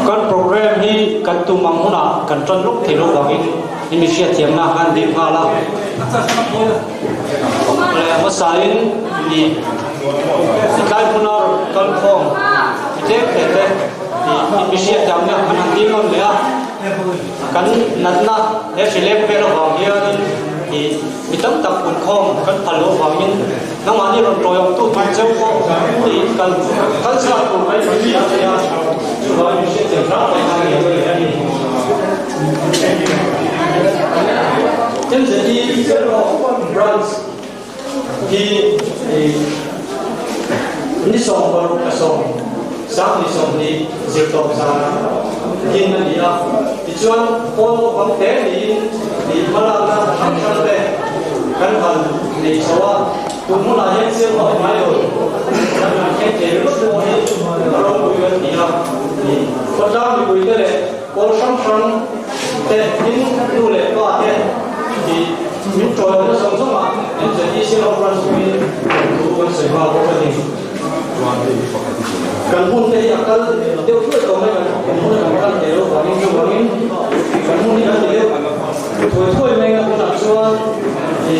Kan program hi kan tum ang hunah kan tan lawk thei lo vangin i mi hriatthiamna kan ding nghal a. Le hmasain i tlai hmuna rawn kal khawm i tlem hle te i mi hriatthiamna kan han ding ngam leh a. Kan natna he hri leng vel avang hianin i mi tam tak punkhawm kan phal loh vangin nangmahni rawn tawiawm tu tur cheu pawh i kal kal sa tur mai mai ni a thei a, chuvangin mi hriatthiam hram mai kha ni a ni. MZE Branch hi i ni 60 a 10 20 zirtawp zan din a ni a. Tichuan pawl naupang te niin i hmalakna hrang hrang te kan han nei chho a, tun hmunah hian chiang vak ngai lo kan han thleng thei ringawt pawh hi a ropui kan ti a. Khawtlang mipui te leh pawl hrang hrang te tin nu leh pa te i min tawihna zawng zawngah MZEC Conference hmangin thu kan sawi nghal bawk a ni. Kan hun te hi a kal deuh thuai tawh mai, kan hun a kan kal thei lo vangin chuvangin kan hun hi kan ti deuh thuai thuai mai a hunah chuan i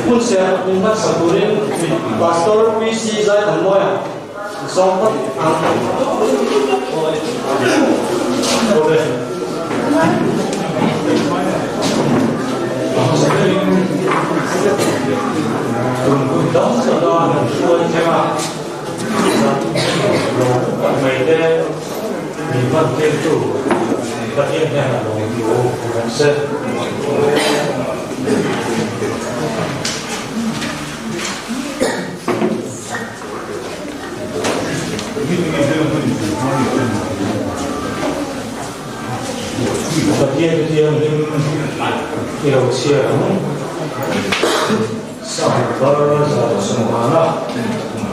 hun serh min hmansak turin Pastor PC Zaithanmawia Sawm phawt ang. Dam taka han hruai thleng a, lo kan mai te min hman tirtu Pathian hnenah lo thu rawh se. Pathian thianghlim i lo chhiar ang. Sangvar 150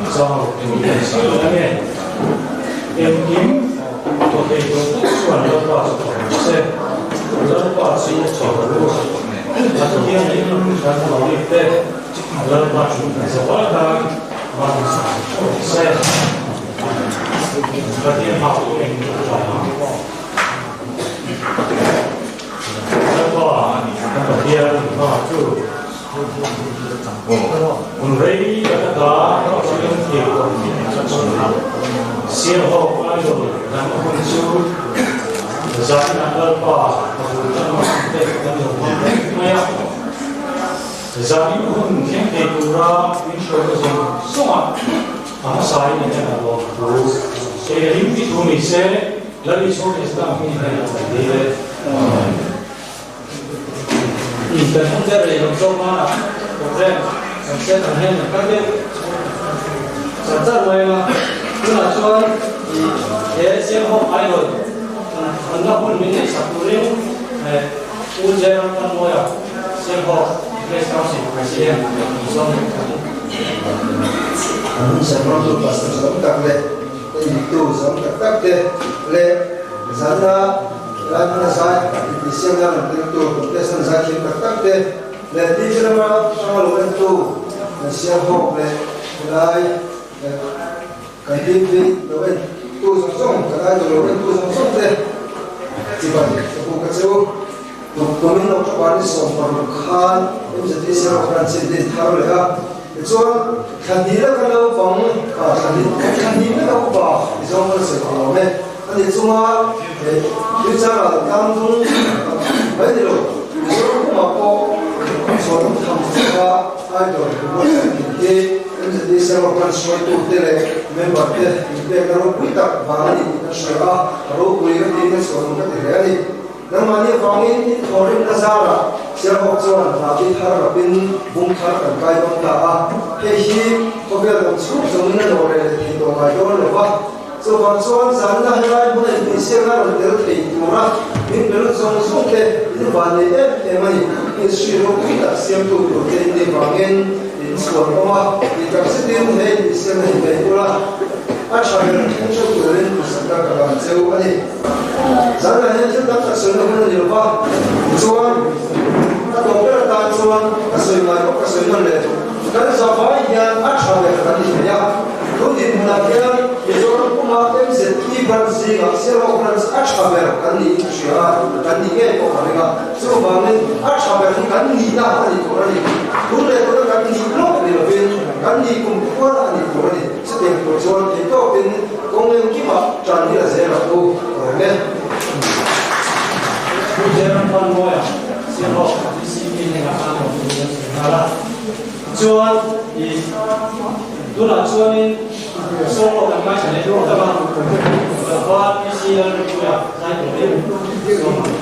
chang ruk tur kan sawi a ni. Engkim thaw thei tur tak chuan Lalpa chu thaw rawh se. Lalpa chu thaw rawh u. A thianghlim kan hmuh te. Lalpa chu kan zawh tan van sang rawh se. Pathian hau eng a tha ang. Lalpa kan Pathian hma chu hun rei tak ata thil thil Sialhawk Idol kan hun chu zaninah Lalpa a bul tan te kan lo hmang reng mai a. Zanin hun thleng thei tura min hruaina zawng zawngah a hmasain in en a lawm thu kei a hlim ti thu ni se, Lal Isua Krista hming hian a awm thei e. In kan hun te rei lo zawk nana program kan set ang hian kan kal deuh char char mai anga, tunah chuan i he Sialhawk Idol an la hun min neihsak turin U Jeron Panmawia Sialhawk Village Council President Zawng Thang. An sermon tu pastor zawng tak leh entu zawng tak tak te leh zanna Laihmuna zai intihsiamna rawn tirtu contestant zai thiam tak tak te leh TV lama hranga lo entu kan Sialhawk leh helai Kan TV lo en tu zawng zawng, kan idol lo en tu zawng zawng te chibai ka bu ka chu. Tumin October ni 16 khan MZDC ro khan chin din thar leh a. Tichuan thla hnih leka naupang, thla hnih thla hnih leka upa i zawng kan sawi thei awm e. Ani chunga Tuichara tlangdung mai ni lo, Mizoram pumah pawh chhuanawm tham chunga idol buatsaih thin hi MZDC ro khan hruaitute leh member te inpekna ropui tak vang a ni tih kan hria a, a ropui ka tiin ka chhuanawm ka ti hle a ni. Nangmahni avangin in thawhrimna zarah Sialhawk chuan hnahbi thar rapin bung thar kan kai dawn ta a, hei hi khawvel dang chhung zawngin a nawh reh leh thei tawh ngai dawn lo va. Chuvang chuan zanna helai hmuna intihsiakna rawn tel thei tura min pe lut zawng zawng te in van nei em em a ni. Industry ropui tak siamtu tur te in nih vangin in chhuan awm a, tih tak zetin he intihsiakna hi nei ula a tha ber thleng theuh turin duhsakna ka dan cheu a ni. Zanna hian thil tam tak sawina hun a ni lova, tichuan a tawp ber atan chuan ka sawi ngai bawk ka sawi nawn leh duh. Kan zavai hian a tha ber kan ni thei a, tun dinhmunah hian Mizoram pumah. puma MZP branch zingah Sialhawk branch a tha ber kan niin ka hria a, kan nih ngei pawh ka ring a. Chuvangin a tha ber hi kan nihna a ni tur a ni. Tun leh tuna kan nih lawk ni lovin kan nih kum khuan a ni tur a ni. Chutiang tur chuan theitawkin kawng engkimah tan hi la zel ang u awm e. Pu Jerampanmawia, Sialhawk DCP hnenah khan awm tur an sawi nghal a. Chuan i tunah chuanin solo kan ngaithla leh dawn tak a, Tlangval PC Lalrinpuia zai turin sawm ang.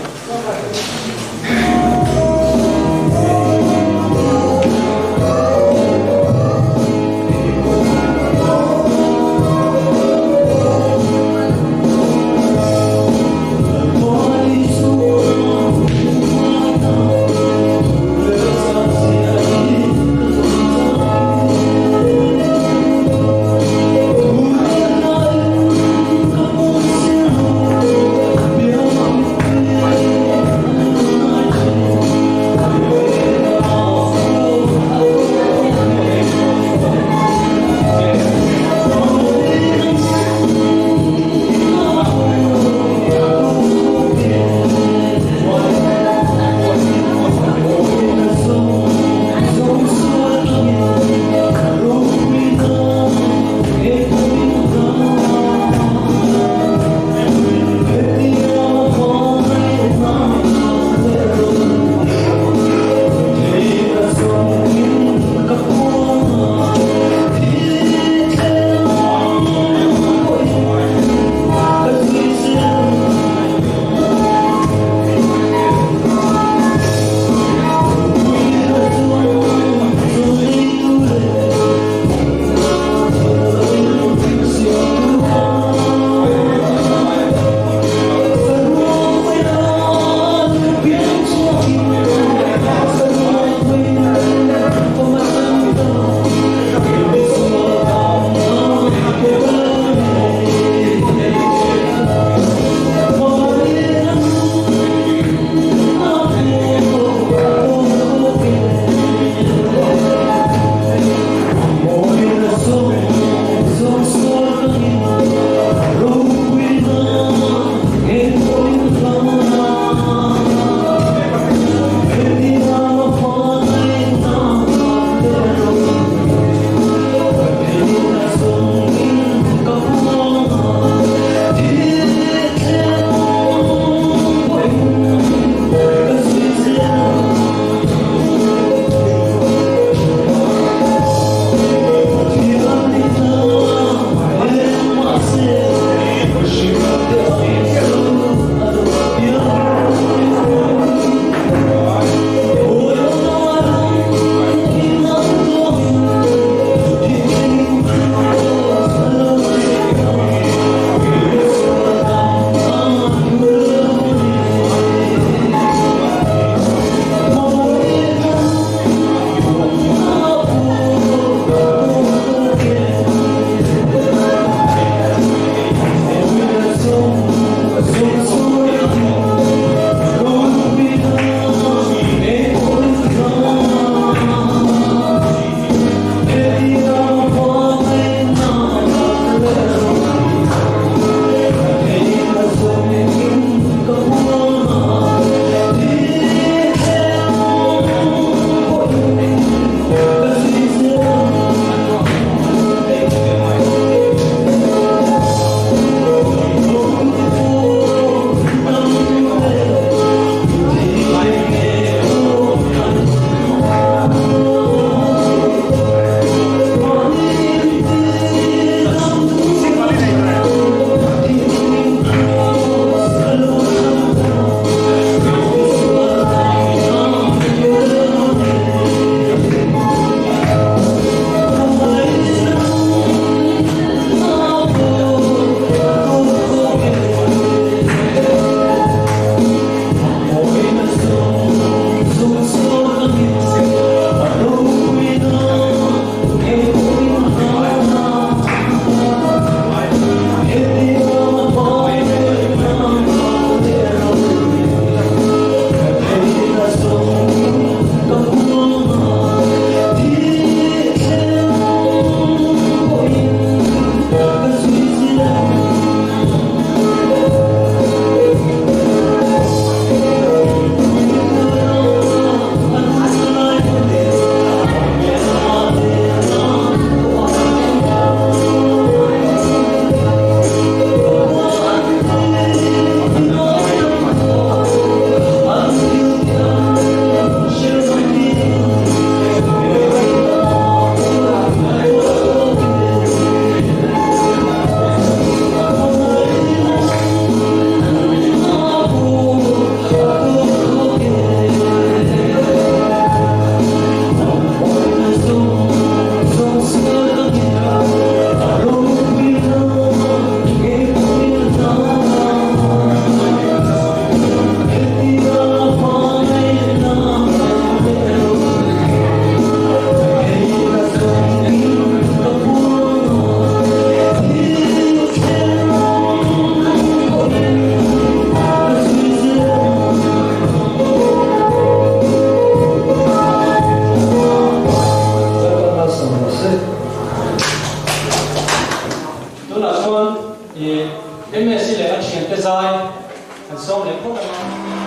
An sawm leh phawt ang a.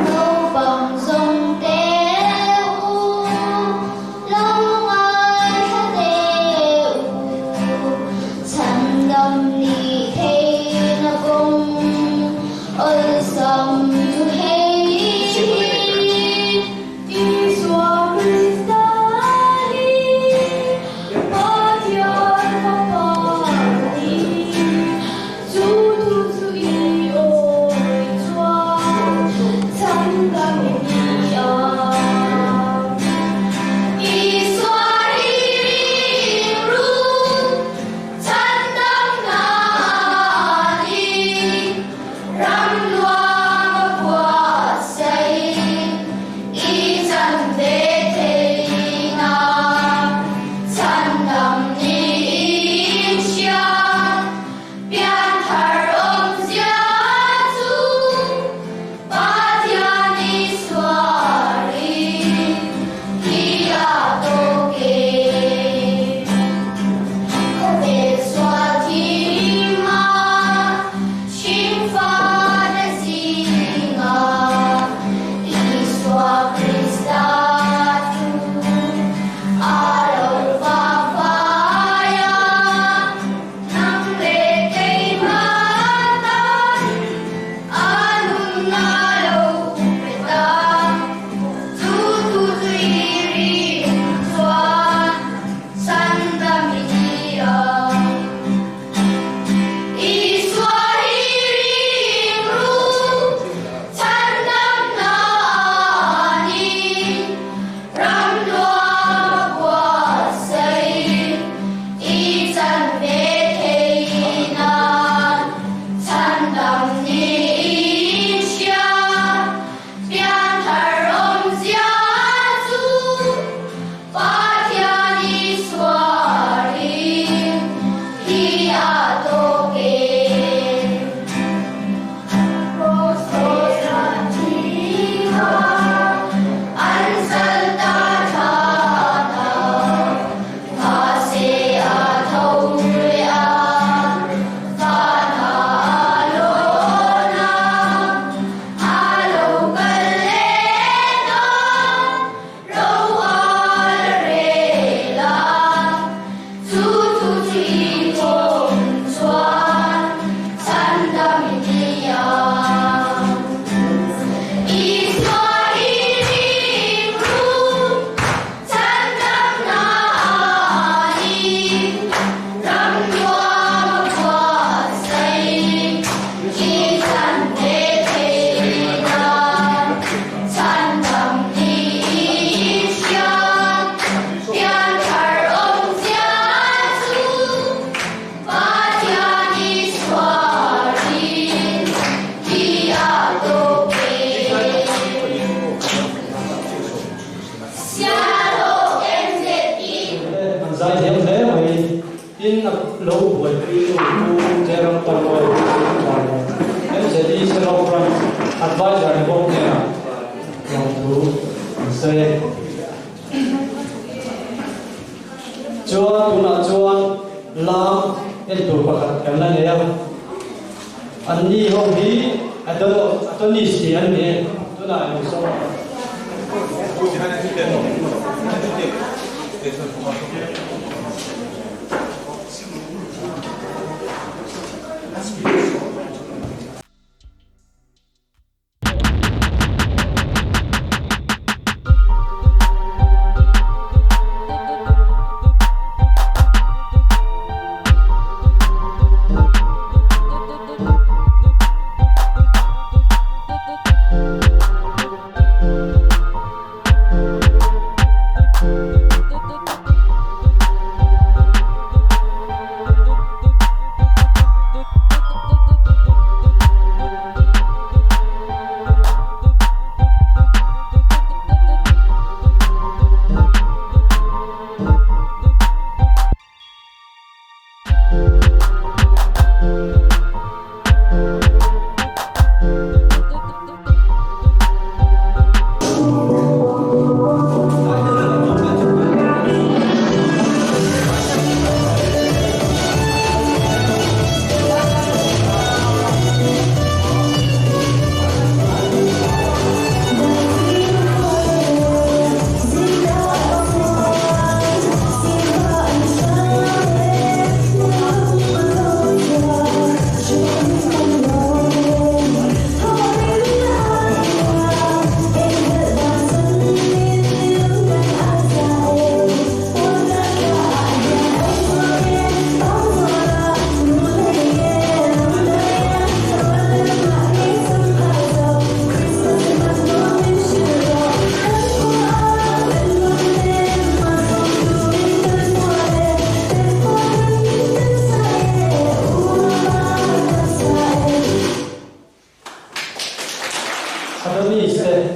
Naupang zawng teh u, lo ngaithla teh u, chhandam nih theihna kawng awlsam chu hei hi. Isua Krista hi Pathian Fapa a ni. Chu thu chu i awi chuan chhandam i ni a. Isua hi ringru chhandam na a ni. Ram nuam a buatsaih i chan ve thei na. Chhandam niin hriat pianthar awmzia chu Pathian Isua ring hi a tawk e. Khawvel sual thima hringfate zinga Isua Krista chu a lo vak vai a, nang leh keimah tan a nunna lo pe ta. Chu thu chu i ring chuan chhandam i ni ang. Isua hi ring ru, chhandam na a ni. Ram nuam a buatsaih i chan ve thei nan. Chhandam niin hriat pianthar awmzia chu Pathian Isua ring hi a tawk e. Kraws a thi kha an zal ta than a, mahse a tho leh a, van ah a lawn a, a lo kal leh dawn, ro a la rel a, chu thu chu i pawm chuan chhandam i ni ang. Isua hi ring ru, chhandam na a ni, ram nuam a buatsaih i chan ve thei nan. Chhandam niin hriat pianthar awmzia chu Pathian Isua ring hi a tawk e. Sialhawk MZE. An zai thiam hle mai. Tin, a lo buaipuitu Pu Jeram Tarmawi Pu leh MZE Sialhawk Branch Adviser ni bawk hnenah lawmthu an sawi. Chuan tunah chuan lam en tur pakhat kan la nei a, anni ho hi Adonis tih an ni, tunah eng saw.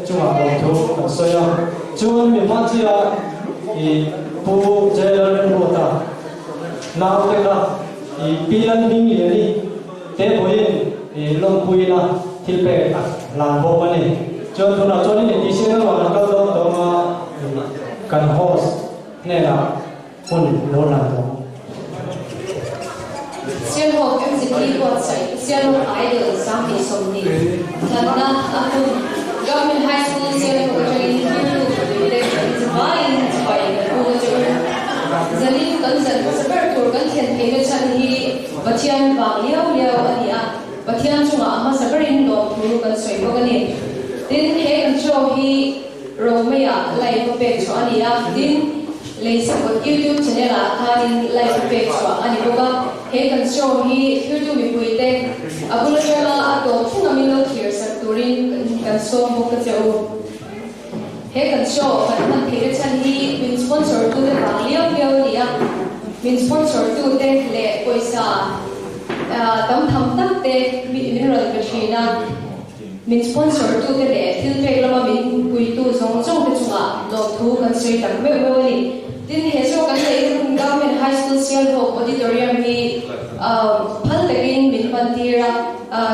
chungah lawmthu kan sawi a. Chuan mi hma chiah i Pu J Lalremruata naute kha i Pi Lalhmingliani te pawhin i lawmpuina thil pek a hlan bawk a ni. Chuan tunah chuanin i tihsiakna ruah an kal dawn tawng a, kan host hnenah hun lo hlan tawh. Sialhawk MZP buatsaih Sialhawk Idol 2020 hlanna a hun. Government High School Sialhawk atangin thiltu mipui te kan zavaiin chibai kan buk a che u. Zanin kan zan hmasa ber tur kan thlen theihna chhan hi Pathian vang liau liau a ni a, Pathian chungah a hmasa berin lawmthu kan sawi bawk a ni. Tin, he kan show hi Romei-ah live a pek chhuah a ni a, tin, Leisakawt YouTube channel-ah khanin live a pek chhuah a ni bawk a. He kan show hi thiltu mipuite a bul atanga a tawp thleng a min lo thlir sak turin kan sawm bawk a che u. He kan show kan hman theihna chhan hi min sponsor tute vang liau liau a ni a, min sponsor tute leh pawisa tam tham tak te min rawn pe thin a. Min sponsor tute leh thil pek lama min puitu zawng zawng te chungah lawmthu kan sawi tak meuh meuh a ni. Tin, he show kan neihna hun Government High School Sialhawk Auditorium hi phal takin min hman tir a,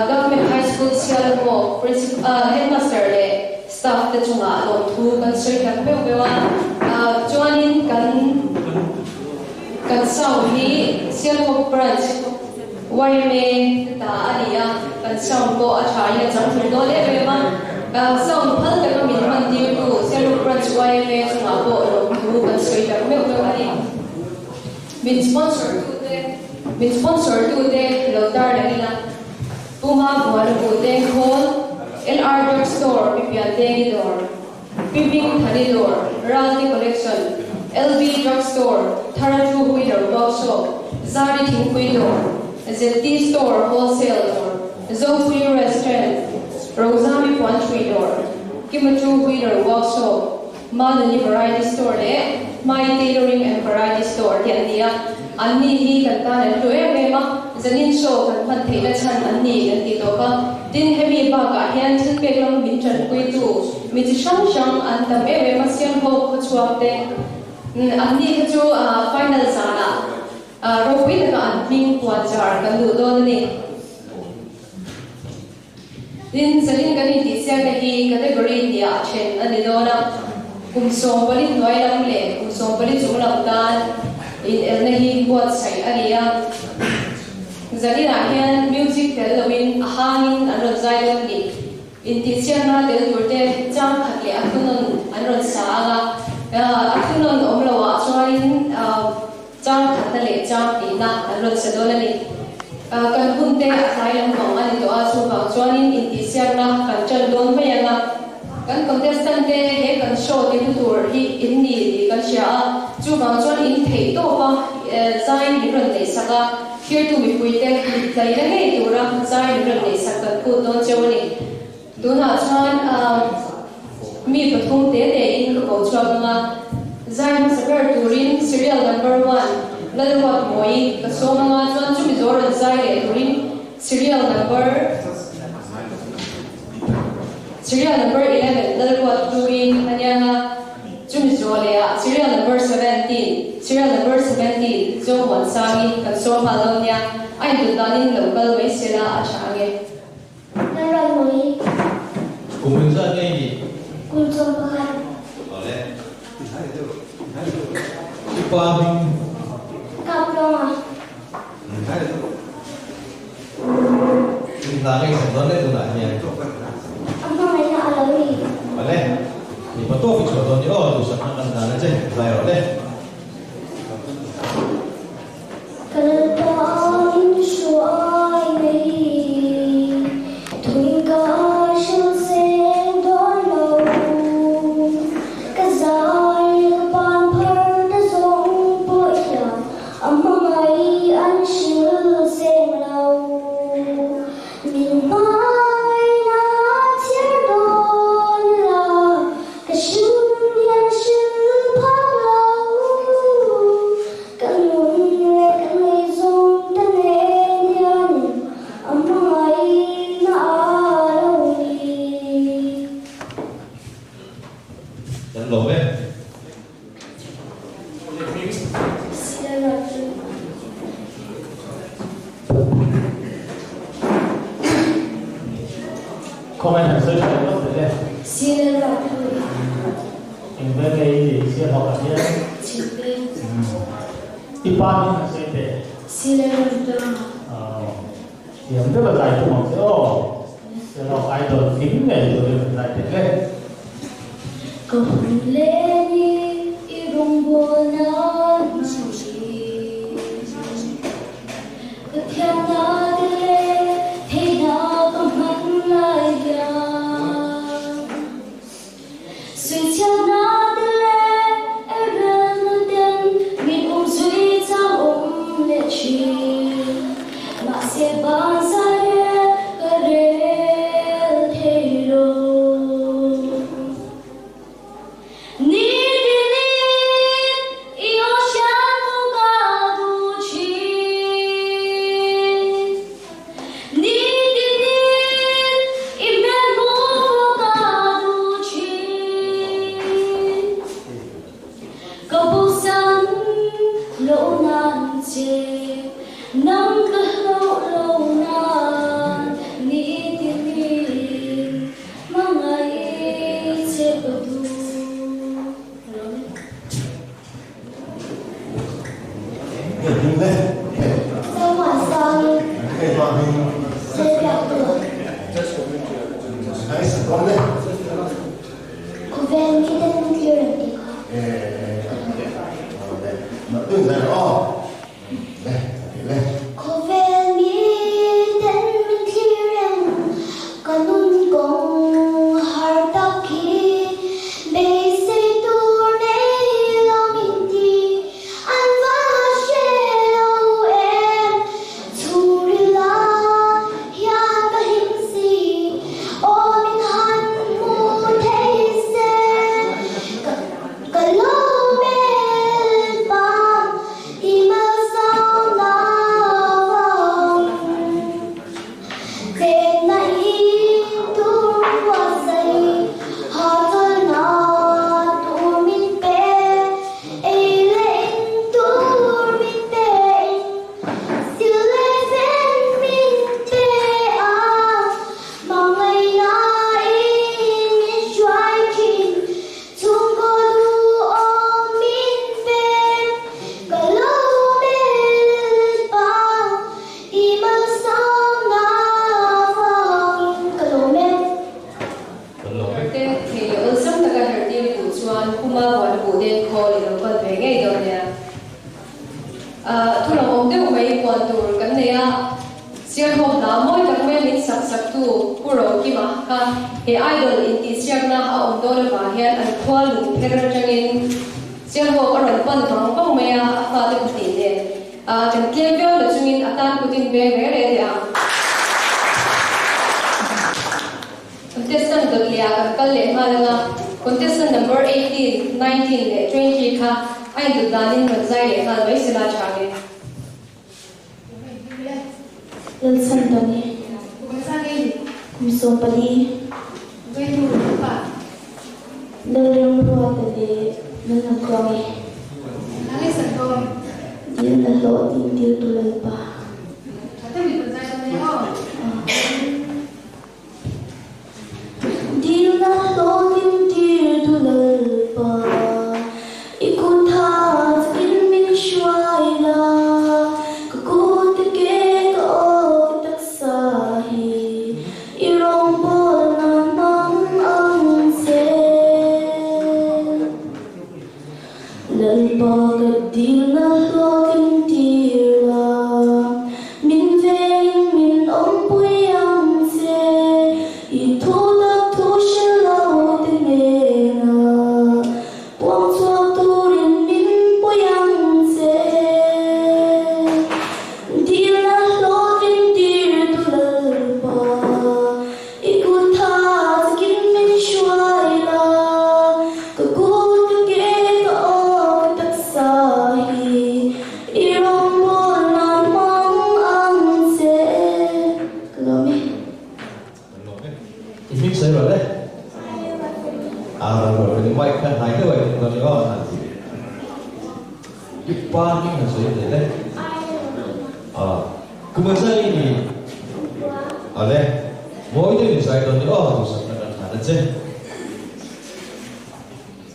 Government High School Sialhawk Principal, Headmaster leh staff te chungah lawmthu kan sawi tak meuh meuh a. Chuanin kan kan sound hi Sialhawk Branch, Yma ta a ni a, kan sound pawh a tha in a chang thei dawn em em a. Sound phal taka min hman tirtu Sialhawk Branch yma chungah pawh lawmthu kan sawi tak meuh meuh a ni. Min sponsor tute min sponsor tute lo tar lang ila Puma Bualubu Tengkhawl, LR Drug Store, Pi Piantengi Dawr, Pi Hming Thani Dawr, Ralte Collection, LB Drug Store, Thara Two Wheeler Workshop, Zari Thingpui Dawr, ZT Store Wholesale Dawr, Zopui Restaurant, Rozami Puanthui Dawr, Kima Two Wheeler Workshop, Manuni Variety Store leh Hmai Tailoring and Variety Store te an ni a. Anni hi kan tan an hlu em em a, zanin show kan hman theihna chhan an ni kan tih tawp a. Tin, hemi bakah hian thil pek lam min tanpuitu mi chi hrang hrang an tam em em a, Siamhawk khawchhuak te anni kha chu final zanah ropui taka an hming puan char kan duh dawn a ni. Tin, zanin kan intihsiakna hi category hniah then a ni dawn a, kum 14 hnuai lam leh kum 14 chung lam tan inelna hi buatsaih a ni a. Zaninah hian music tel loin a hangin an rawn zai dawn a ni. Intihsiakna tel turte chang khat leh a thunawn an rawn sa ang a, a thunawn awm loah chuanin Chang khatna leh chang tihna an rawn sa dawn a ni. Kan hun te a tlai lam vang a ni tawh a, chuvang chuanin intihsiakna kan ṭan dawn mai ang a. Kan contestant te he kan show tihna tur hi in ni tih kan hria a, chuvang chuan in theih tawp a zai min rawn neih sak a, thirtu mipui te tlaina ngei tura zai min rawn neih sak kan phut dawn cheu a ni. Tunah chuan mi pathum te te in ka ko chhuak ang a, zai hmasa ber turin serial number one Lalruat Mawi ka sawm ang a, chuan chumi zawh rawn zai leh turin serial number serial number 11 Lalruat Hlui a nia ang a, chumi zawh leh ah serial number 17 serial number 17 Zomuansangi kan sawm nghal dawn nia, a intut danin lo kal mai sela a tha ang e. Lalruat Mawi. Kum engzat nge i nih? Kum 11. Awle. I pa hming? Kap Lawnga. Eng hla nge i thlen dawn le tunah hian? A hmangaihna a lo ni. Awle. I pa tawk i chhuah dawn ni aw, duhsakna kan dan a che, zai rawh le. Ka Lalpa min hruai mai, thuin ka hrilh seng dawn lo. Ka zai leh ka pan phar ta zawng pawh hian a hmangaih an hrilh seng lo. Min hmangaihna chhiar dawn la, ka hrilh hian hrilh phak lo. Khawngaihin han sawi tha leh lawk teh le. Sial Ruatpui. Eng vel nge i nih Sialhawk ah hian? Chhim veng. I pa hming han sawi teh. Sial Ruatpui. Aw. Thiam deuh a zai tum ang che aw. Sialhawk Idol tling ngei turin han zai teh le. Ka hun leh ni i rawngbawlna hmang hi. Ka thiamna te leh theihna ka hman lai hian Suichhiatna te leh elrelna ten min um zui chang awm leh thin. Mahse banzai rel ka rel thei lo. Ni tinin i aw hriat mu ka duh thin. Ni tinin i hmel hmuh pawh ka duh thin. Ka bosan loh nan che nang ka hlauh lo nan ni tinin Hmangaih che ka duh. Hello. Zomuansang Zirbiaktu. Khawvel mite min thlir ang tih kha. Khawvel miten min thlir reng, ka nun kawng har tak hi beisei tur nei lo min ti, an va hre lo em? Chhungril ah hian ka hlim si, aw min han hmu thei se, ka Ka lo mel pang i malsawmna vang. Chenna in tur buatsaih hahchawlhna tur min pe, ei leh in tur min pe in sil leh ven min pe a, hmangaihnain min hruai thin. Chhungkaw duhawm min pe, ka lo mel pang i malsawmna vangin ka lawm e. Herte thei leh awlsam taka hertir i duh chuan Puma buan a buh den khawl i lo kal ve ngei dawn nia. Thu lo awm deuh mai puan tur kan nei a. Sialhawk hna mawi tak mai min sak saktu Pu Rokima kha he Idol intihsiakna a awm dawn avang hian an khua lung pher atangin Sialhawk a rawn pan vang vang mai a, a fate pahnih nen kan tlem viau na chungin a tan kutin veng reng reng teh ang. Contestant dawt leh ah kan kal leh nghal anga, contestant number 18, 19 leh 20 kha a indawt danin rawn zai leh nghal mai sela chang e. Lalchhandani, Kum 14, Lalremruata leh Lalnatluangi, Dilna hlawh ding tirtu Lalpa. Dilna hlawh ding tirtu Lalpa, i kut tha chakin min hruai la, ka kut ka ke ka aw ka taksa hi i rawngbawlna hmang ang che. Lalpa ka dilna hlawhtling tir la, min vengin min awmpui ang che, i thu tak thu hre lo te hnena puang chhuak turin min pui ang che. Dilna hlawhtling tir tu Lalpa, i kut tha chakin min hruai la, ka kut ka ke ka aw ka taksa hi i rawngbawlna hmang ang che. Ka lawm e. Kan lawm e. I hming sawi rawh le. A rawn rawh rawh mic kha hnai deuh a in dawn i aw an han ti. I pa hming han sawi teh le. A kum a zai i ni. Awle. Mawi deuhin zai dawn ni aw, duhsakna kan hlan a che.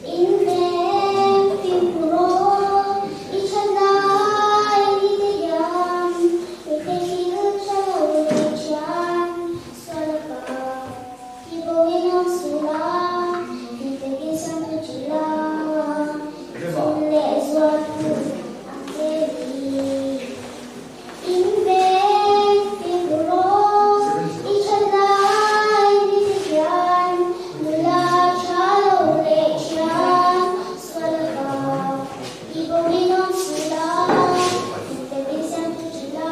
In veng fimkhur aw, i thalai ni te hian, mite thil tha lo leh thian, sual a pa, ti boin awm suh la, ti takin sam thu ṭi la, chun leh zual thu ang che ni. In veng fimkhur aw, i thalai ni te hian, nula tha lo leh thian, sual a pa, ti boin awm suh la, ti takin sam thu ṭi la,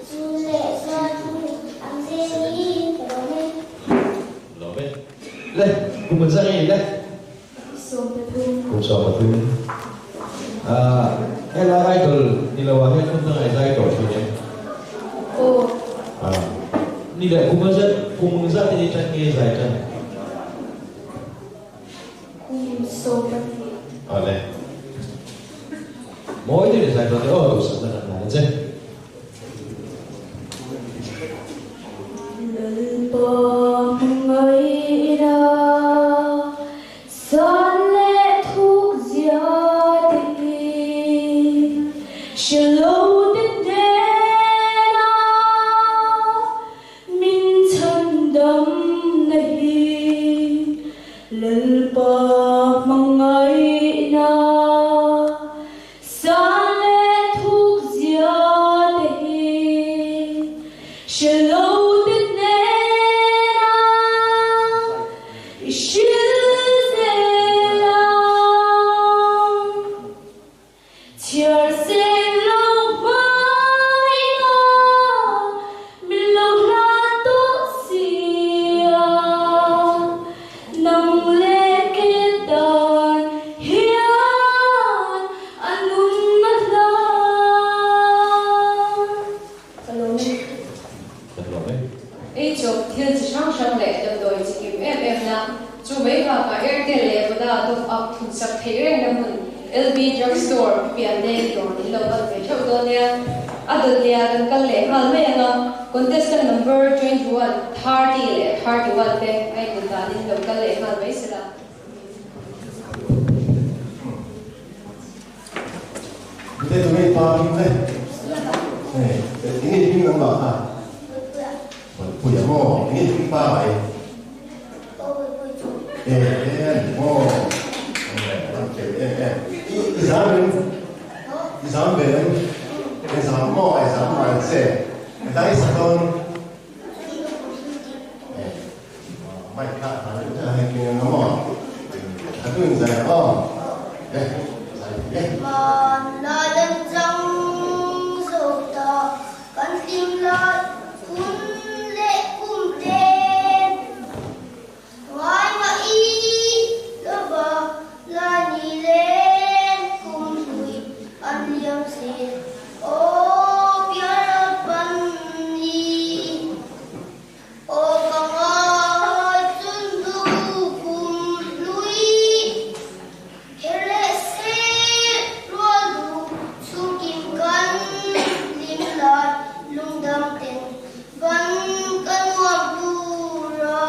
chun leh zual thu ang zelin ka lawm e. Lawm e. Le, kum an zah ngei le. 13. Kum 13. Ahh helai idol ni lo ah hian hmun dangah i zai tawh thin em? Aw. Ahh ni leh kum a zat kum zat in i tan nge i zai tan? Kum 12. Awle. Mawi deuh i zai dawn e aw duhsakna kan hlan a che. Lalpa hmangaihna san leh thuk zia te hi hre lo te hnena min chhandamna hi Lalpa hmangaihna San leh thuk zia te hi hre lo te hnena i hrilh zel ang. Chhiar seng lo hmaina min lo hlan tawh sia. Nang leh ke tan hian a nun a hlan. Ka lawm e. Ka lawm e. Eichawp thil chi hrang hrang leh damdawi chi kim em em na chu mai bakah Airtel leh Voda top up thunsak theih rengna hmun LB Drug Store pian leng dawr in lo pan ve theuh dawn nia. A dawt nia kan kal leh nghal mai ang a, contestant number 21, 30 leh 31 te a inbun danin lo kal leh nghal mai sela. Mite tu ngei pa hming le? Hei, enge i hming nangmah kha? Puia maw? Enge i hming pa mai? E, e a ni maw? An fel em em. I zam em? I zam ve em? I zam maw? I zam mai che. Dai sak dawn. Mic kha a hman deuh hei keng ang maw? A tu in zai ang aw. Le, zai thei e. Hmanlai an chang zo ta, kan hlim lai hun leh kum te. Ngai mah i lova lai ni leng kum hlui an liam zel, aw pialral pan ni. Aw ka ngai chun hnu kum hlui her leh se rual duh chhungkim kan hlim lai lungdam ten ban ka nuam tur a.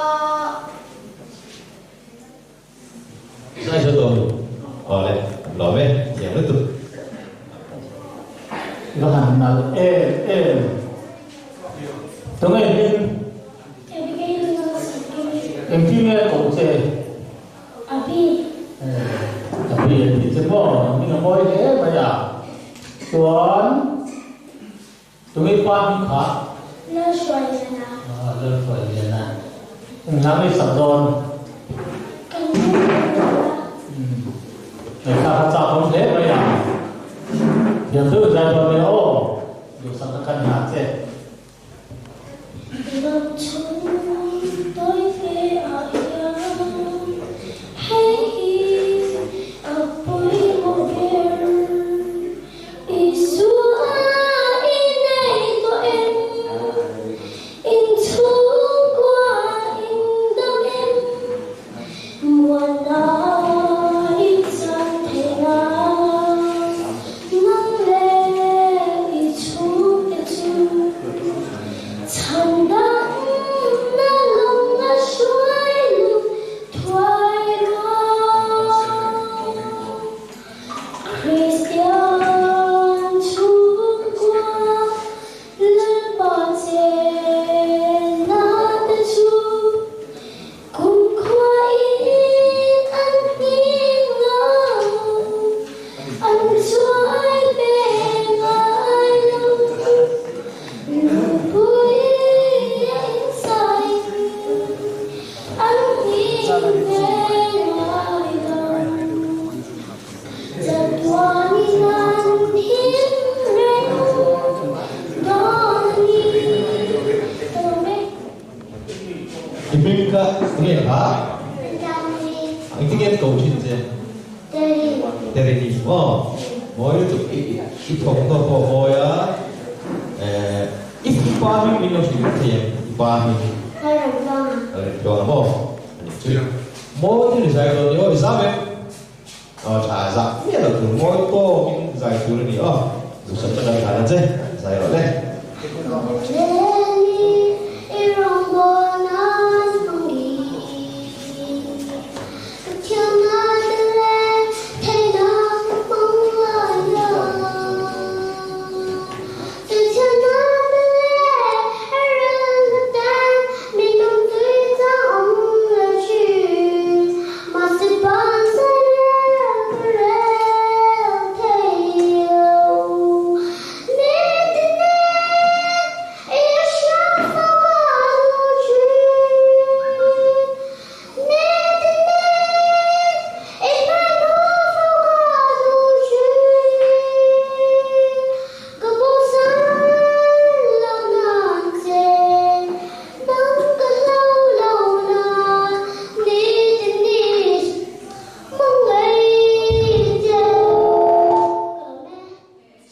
Zai zo dawn awle an lawm e thiam lutuk. I va han nalh em em. Tunge hming? Abigail Lalsangkimi. Engtin nge a koh che? Abi. Abi an ti che maw? Hming a mawi hle mai a. Chuan tunge pa hming kha? Lalhruailiana. Lalhruailiana. Enghnah nge i sak dawn? Kan nu kan duh a. Ngaihthlak a chak awm hle mai a. Thiam deuh zai dawn nia aw. Duhsakna kan hna che. Ram chhung tawi fe ah hian hei hi a pawimawh ber. Isua i nei tawh em? In chhungkua in dam em? Muana i chan thei nan nang leh i chhungte chu chhan dang I hming kha tunge kha? Engtin nge an ko thin che? Terini. Aw, mawi lutuk i i thawmhnaw pawh a mawi a, eh i pa hming min lo hrilh thei em? I pa hming hi? Lalremtluanga maw? Anih chu. Mawi chu ni zai dawn ni aw, i zam em? Aw tha zah miah lo tur mawi tawkin zai tur a ni aw. Duhsak tak an hlan a che, zai rawh le.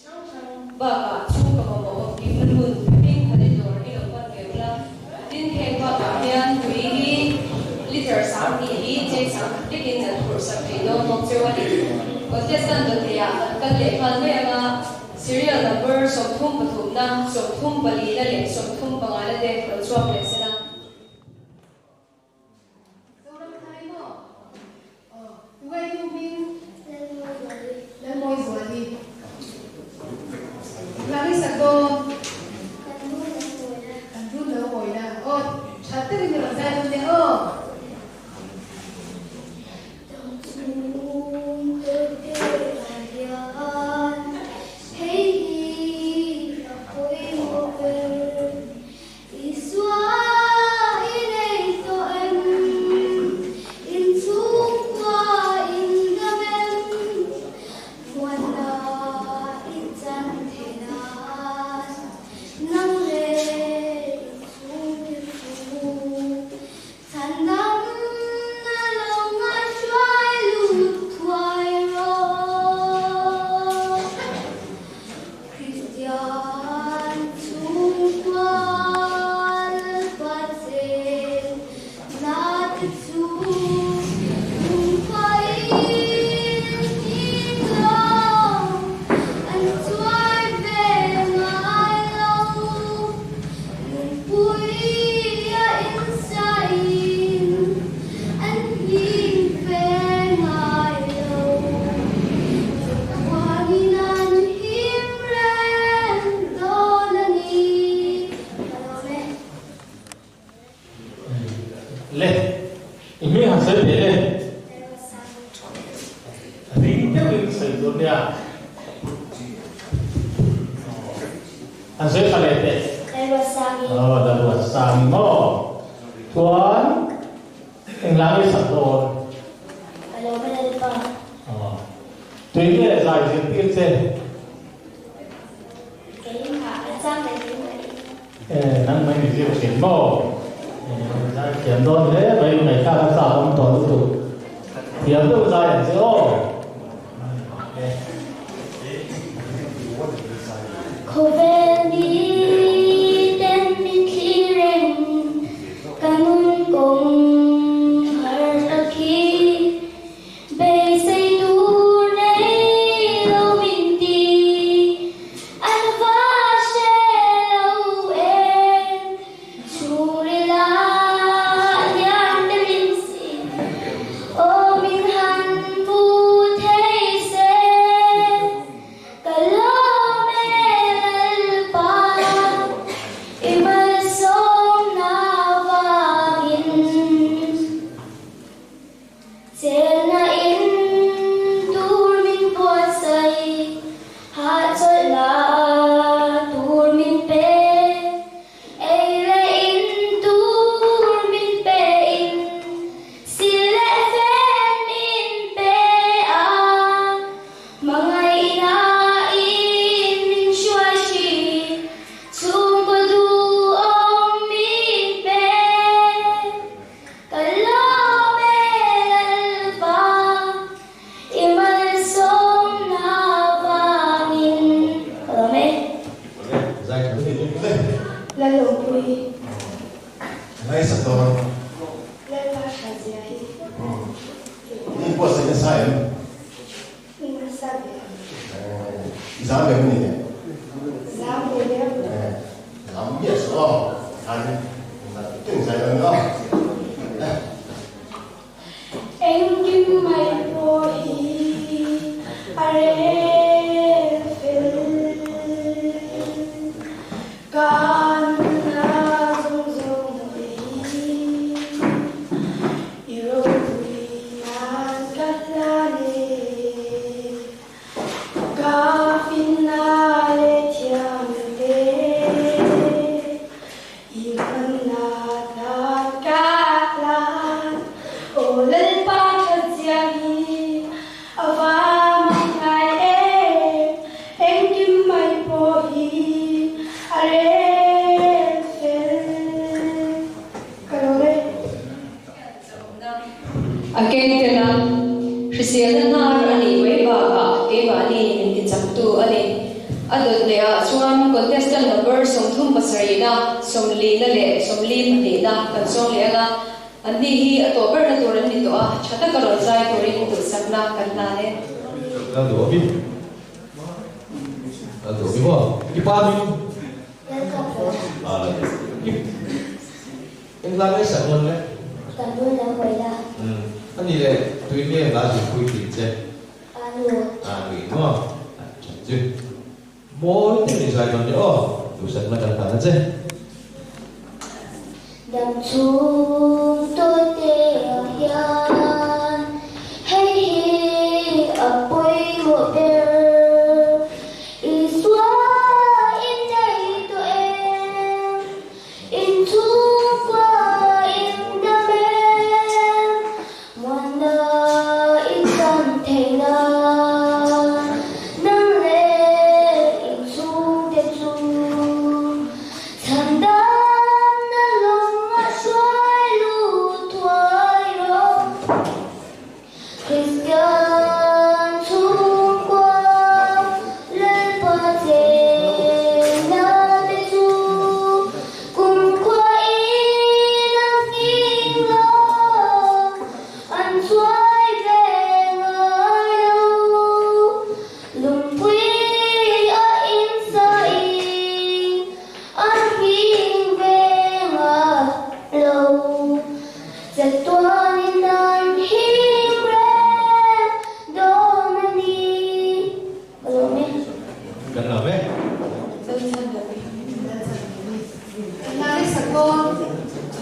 Hrang hrang bakah chhungkaw mamawh awmkimna hmun hming khat in dawr hi lo pan ve ula. Tin, heng bakah hian tui hi liter 2000 hi cheng 10,000 lekin an phurh sak thei dawn bawk cheu a ni. Contestant dawtheiah kan kal leh nghal mai anga serial number 33 na, 34 na leh 35 na te lo chhuak leh sela. Zoram thai maw? Aw, tunge i nu hming? Lalmawi Zuali. Engvang i sak dawn? Kan run lo mawina. Kan run lo mawina. Aw, tha takin i rawn zai dawn nia aw. Dangchhung tawite ah hian hei hi a pawimawh ber. Isua i nei tawh em? In chhungkua in dam em? Muanna i chan thei nan nang leh i chhungte chu chhan damna lo ngaihruai lut thuai rawh. Kristian chhungkua Lalpa chen na te chu lungphain him lo, an chuai ve ngai lo. Nunpuia insain an him ve ngai lo. Chatuanin an him reng dawn a ni. Ka lawm e. Le, i hming han sawi teh le. Ring deuhin sawi tur nia. Han sawi tha leh teh. Aw, Lalruatsangi maw? Chuan Englah nge sak dawn? Ka lo va lalpa. Aw. Tui nge zai zirtir che? Keimah a chang leh keimah in. E, nang mai ni zir thin maw? E, zai thiam dawn hle mai, ngaihthlak a chak awm tawh lutuk. Thiam deuh zai ang che aw. Khawvel miten min thlir reng, ka nun kawng har tak hi. Beisei tur nei lo min ti, an va hre lo em. Chhungrila hian te min si, aw min han hmu thei se, ka lawm e Lalpa. Ngai sa dawn. Lalpa hra zia hi. Ni pawh sawi nasa em? Nasa ve. I zam em ni? Zam ve deuh. Zam miah suh aw. An tin zai dawn aw. Engkim mai pawh hi a rel fel. Ka nunna zawng zawng te hi i ropui nan ka hlan e. Ka finna leh thiamna te i hmanna tan ka hlan. Aw Lalpa thatzia hi a va mak ngai em, engkim mai pawh hi a rel fel. Ka lawm e. A keng tel a, hriselna hnar a nih mai bakah keimahni min tichaktu a ni. A dawt leh ah chuan contestant number 37na, 40na leh 42na kan zawng leh ang a, anni hi a tawh berna tur an ni tawh a, tha taka rawn zai turin duhsakna kan hlan e. Lal duh awm i? Lal duh awm i maw? I pa min? Lal ka pawh. Ah, lal i. Engla nge sak dawn le? Kan bul lo hawi la. Umm, a ni le, tui nge la zirpui tih che? A nu. A nui maw? A tha chu. Mawi deuh ni zai dawn le aw, duhsakna kan hlan a che. Dam chhung tawi te ah hian hei hi a pawimawh ber. Isua in nei tawh em? Inchhungkua in dam em? Muanna in chan thei nan nang leh inchhungte chu chhandamna lawng a hruai lut thuai rawh. Kristian chhungkua Lalpa chenna te chu kumkhua in a nghing lo, an chuai ve ngai lo. Lungpui a insain an nghing ve ngai lo. Chatuanin an him reng dawn a ni. Ka lawm e. Kan lawm e. Lalchhan Sakhaw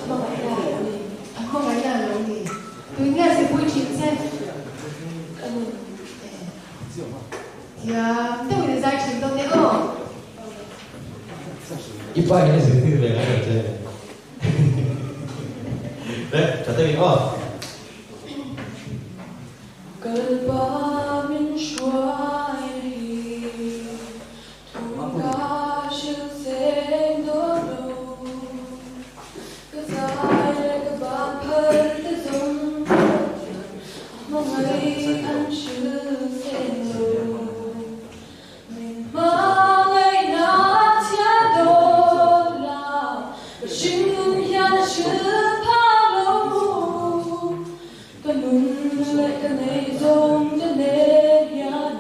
hmangaihna a lo ni. A hmangaihna a lo ni. Tui nge zipui thin che? Ka nu. Thiam deuhin a zai thin dawn e aw. I pa hian a zirtir ve ngai lo che. Le, tha takin aw. Kalpa min hruai ri, thu ka hrilh seng dawn lo. Ka zai leh ka ban phal te zawng pawh hian a hmangaih an hrilh seng lo. Min hmangaihna chhia dawn la, ka hringnun hian a hrilh phak lo. Ka nun leh ka neih zawng te nen hian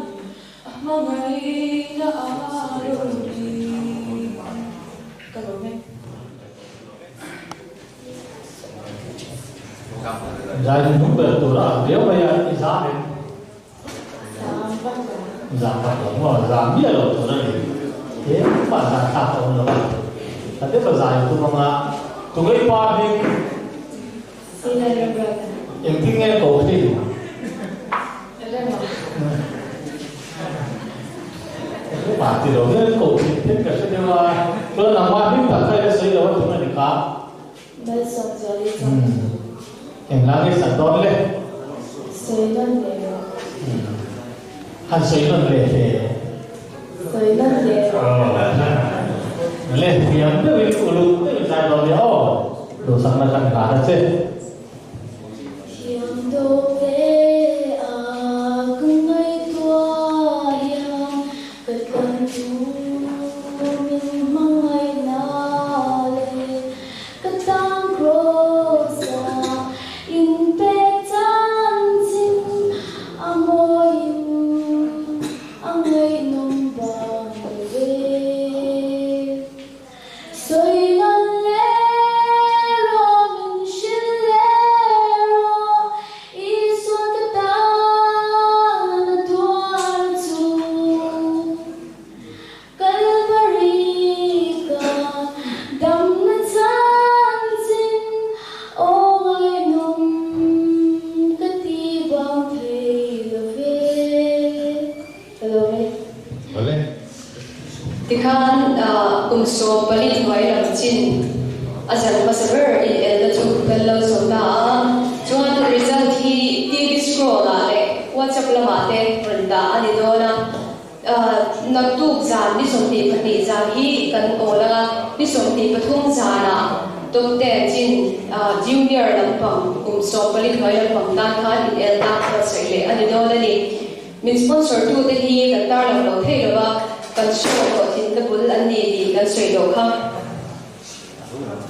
a hmangaihna a rawn ni. Ka lawm e. Zai nung ber tur a ang viau mai a, i zam em? Zam vak lo maw? Zam miah lo tur a ni. Engmah zan thlak a awm lo a. A te pa zai tum anga tungei pa hming engtin nge ko thin? Rema ti lo hian ko thin thin ka hre deuh a. Chuan nangmah hming tak kha ila sawi lo a tum a ni kha. Engla nge san dawn le? Sawi nawn leh rawh. Han sawi nawn leh hle. Sawi nawn leh rawh. Le, thiam deuhin uluk deuhin zai dawn nia aw. Duhsakna kan hlan a che. Thiam tawk ve a ka ngaihtuah hian ka tlan chu min hmangaihna leh ka tan kraw. pahnih zan hi kan awl ang a, ni 23 zanah Top ten chin Junior lampang kum 14 hnuai lampang tan khan inelna buatsaih leh a ni dawn a ni. Min sponsor tute hi kan tarlang lo thei lo va, kan show hlawhtlinna bul an ni tih kan sawi tawh kha.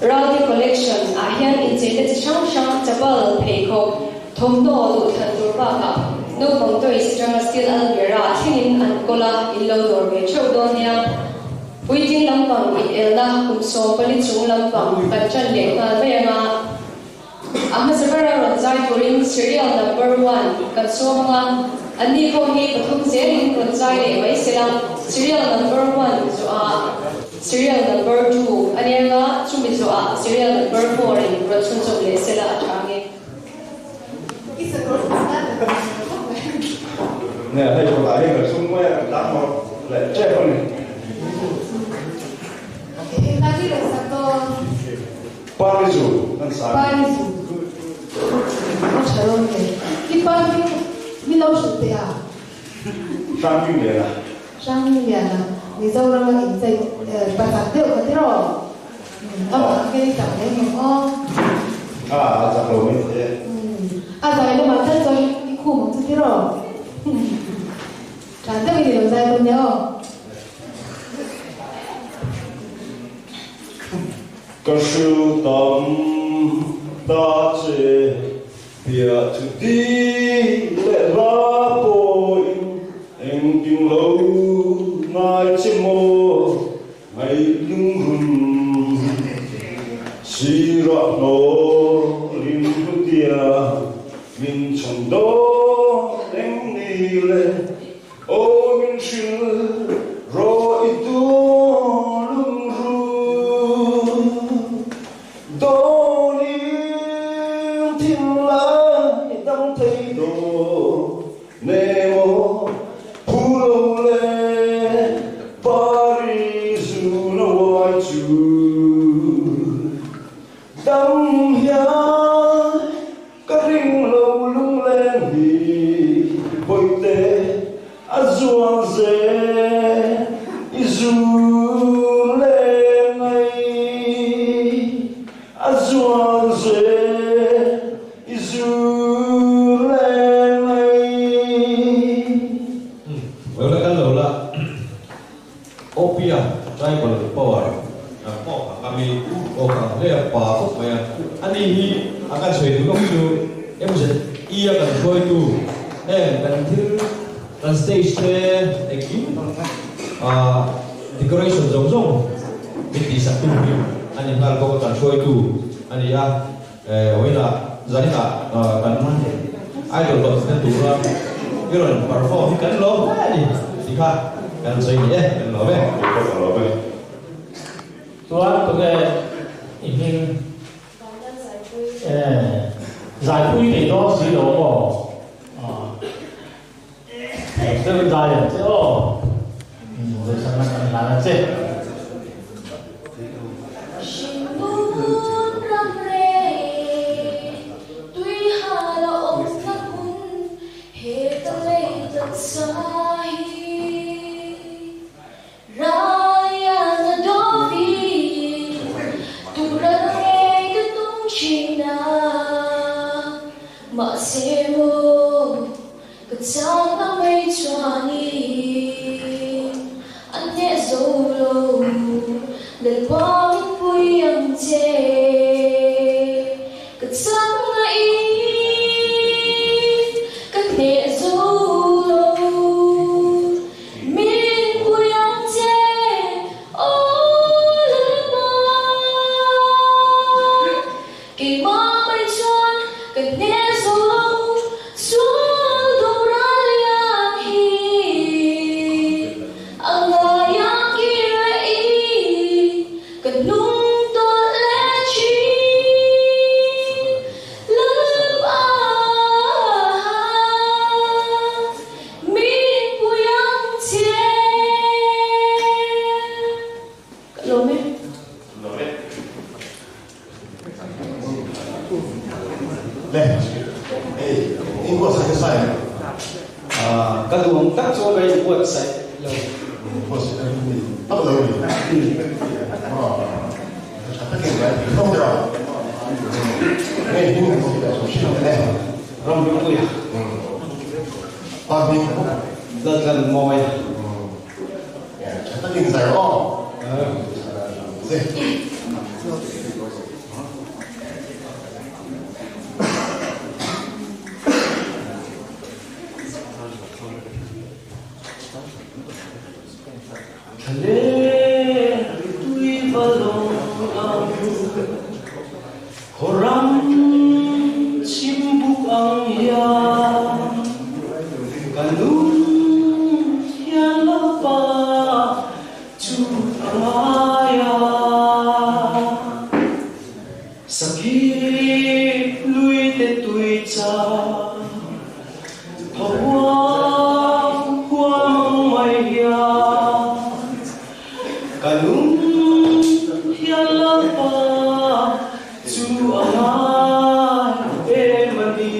Ralti Collection ah hian incheina chi hrang hrang, chapal, pheikhawk, thawmhnaw duhthlan tur bakah naupang toys atanga steel almirah thlengin an kawl a, in lo dawr ve theuh dawn nia. Puitling lampang inelna kum 14 chung lampang kan ṭan leh nghal mai ang a. A hmasa bera rawn zai turin serial number one kan sawm ang a, anni pawh hi pathum zelin rawn zai leh mai sela, serial number one zawhah serial number two a nia ang a, chumi zawhah serial number four in rawn chhunzawm leh sela a tha ang e. Nge hei kawtah hian kan sum mai a, kan tlang mawlh leh tep a ni. Parizu kan sa a ni. Parizu a tha dawn nge? I pa hming min lo hrilh teh a. Hrangmingliana. Hrangmingliana, Mizorama inchei pachak deuh ka ti rawh. Amah ang hian i chak ve ngem aw. A, a chak lo mai thei e. A zai lamah tal chuan i khum ang chu ti rawh. Tlan deuhin i lo zai dawn nia aw. Ka hrilh tam ta che, piah chu ti leh hla pawhin engtin lo ngai che maw ngaih lungrun sirah hnawlin hlutia min chhan dawn eng ni le. Aw min hrilh rawh i dawn lungrun, dawnin thinlai dang thei dawn ne maw, phu lo le Paris zun a uai chu dam hian. Ka ring lo lungleng hi bawihte a zuang zel i zun leng mai a zuang zel i zun leng mai. Lo la kal lo la Opia tribal power pawh a kami aw kang hle a pa khawp mai a. Ani hi a kan sawi duh lawk chu MZE a kan hruaitu heng kan thil kan stage te engkim decoration zawng zawng min tihsak tu hi a ni nghal bawk a kan hruaitu a ni a. Vawiinah zaninah kan idol hlawhtlinna tura i rawn perform hi kan lawm hle a ni tih kha kan sawi ni e, kan lawm e. Kan lawm e. Chuan tunge i hming? Zaipui nei dawn si lo maw? Deuhin zai ang che aw. Duhsakna kan hlan a che. Hringnun ram rei, tui hal a awmna hmun, he ka lei taksa hi. Ryan a dawvi, tura ngei ka tum thin a, mahse maw ka chang a mai chuanin a hneh zo lo, Lalpa min pui ang che, ka chang a in ka hneh zo lo. Min pui ang che, aw Lalpa. Keimah mai chuan ka hneh zo lo, sual doral lian hi a ngai a kir leh i ka hnung tawlh leh thin Lalpa. Min pui ang che. Ka lawm e. Lawm e. Le, hei, in buatsaih nasa em? Ka duh ang tak chuan ka inbuatsaih lo. Boss ni tak lo ni. Tha takin zai thei hlawm deuh a. Nge hming han sawi leh chu hrilh le. Ram Lungpuia. Pa hming. Laltlan Mawia. Tha takin zai rawh aw. Ze. Thlaler tui va lawng ang, Khawram chim buk ang hian, Ka nun hian Lalpa chu a ngai a. Sakhi lui te tui cha thaw huam huam ang mai hian ka lung hian Lalpa chu a ngai em a ni.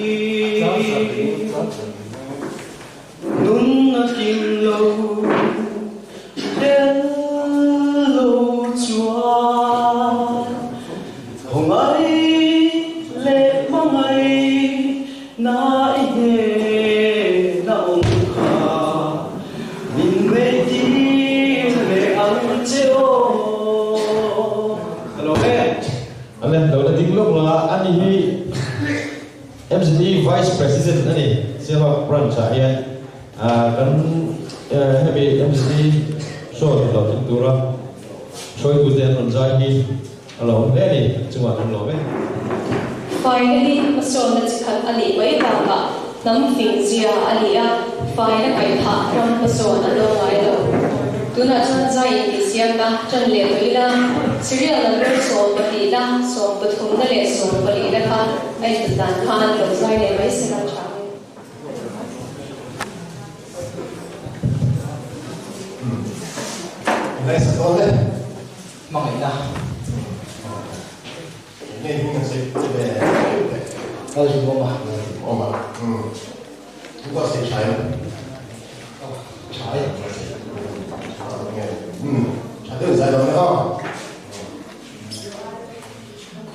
Nun a kim lo tel lo chuan Khawngai leh hmangai na i hnen a awm kha min ngeitir leh ang che aw. Ka lo e. A lem lo na ding lawk la a ni hi. MZD Vice President a ni. Sialhawk Branch ah hian kan hemi MZD show ti hlawhtling tura hruaitute an rawn zai hi a lo awm hle a ni. A chungah kan lawm e. Faina hi hmasawnna chi khat a nih mai bakah hnam fing zia a ni a, faina kaihthah ram hmasawn a dawng ngai lo. Tunah chuan zai intihsiakna ṭan leh tawh ila, serial number 12na, 13na leh 14na kha A inhmuh dan khan lo zai leh mai se la tha e. Ngaihsak dawn e. Hmangaihna. Nge hming an sawi ve teh. Kal hi awm a. Awm a. Thu pawh sawi tha em? Tha e. Tha deuh zai dawn e aw.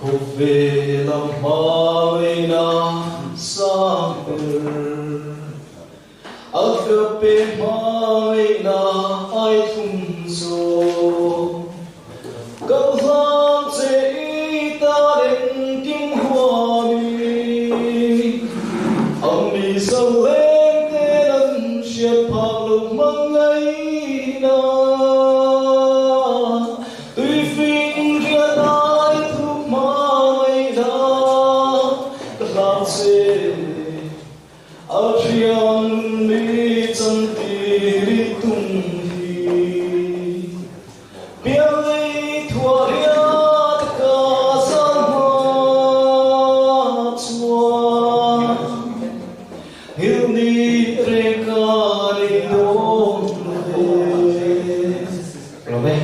Khawvel a hmangaihna sang ber, Agape hmangaihna ai thum zawk. Ka hlang che i tan engkim huamin, A mi zaleng ten an hriat phak lo hmangaihna. Tuifing riat ai thu hma ngaihna ka hlau che, a thian mi chantir i tum hi. Piang lei thuah riat ka zan hma chuan Nghilh ni reng ka nei dawn ve. Lawm e.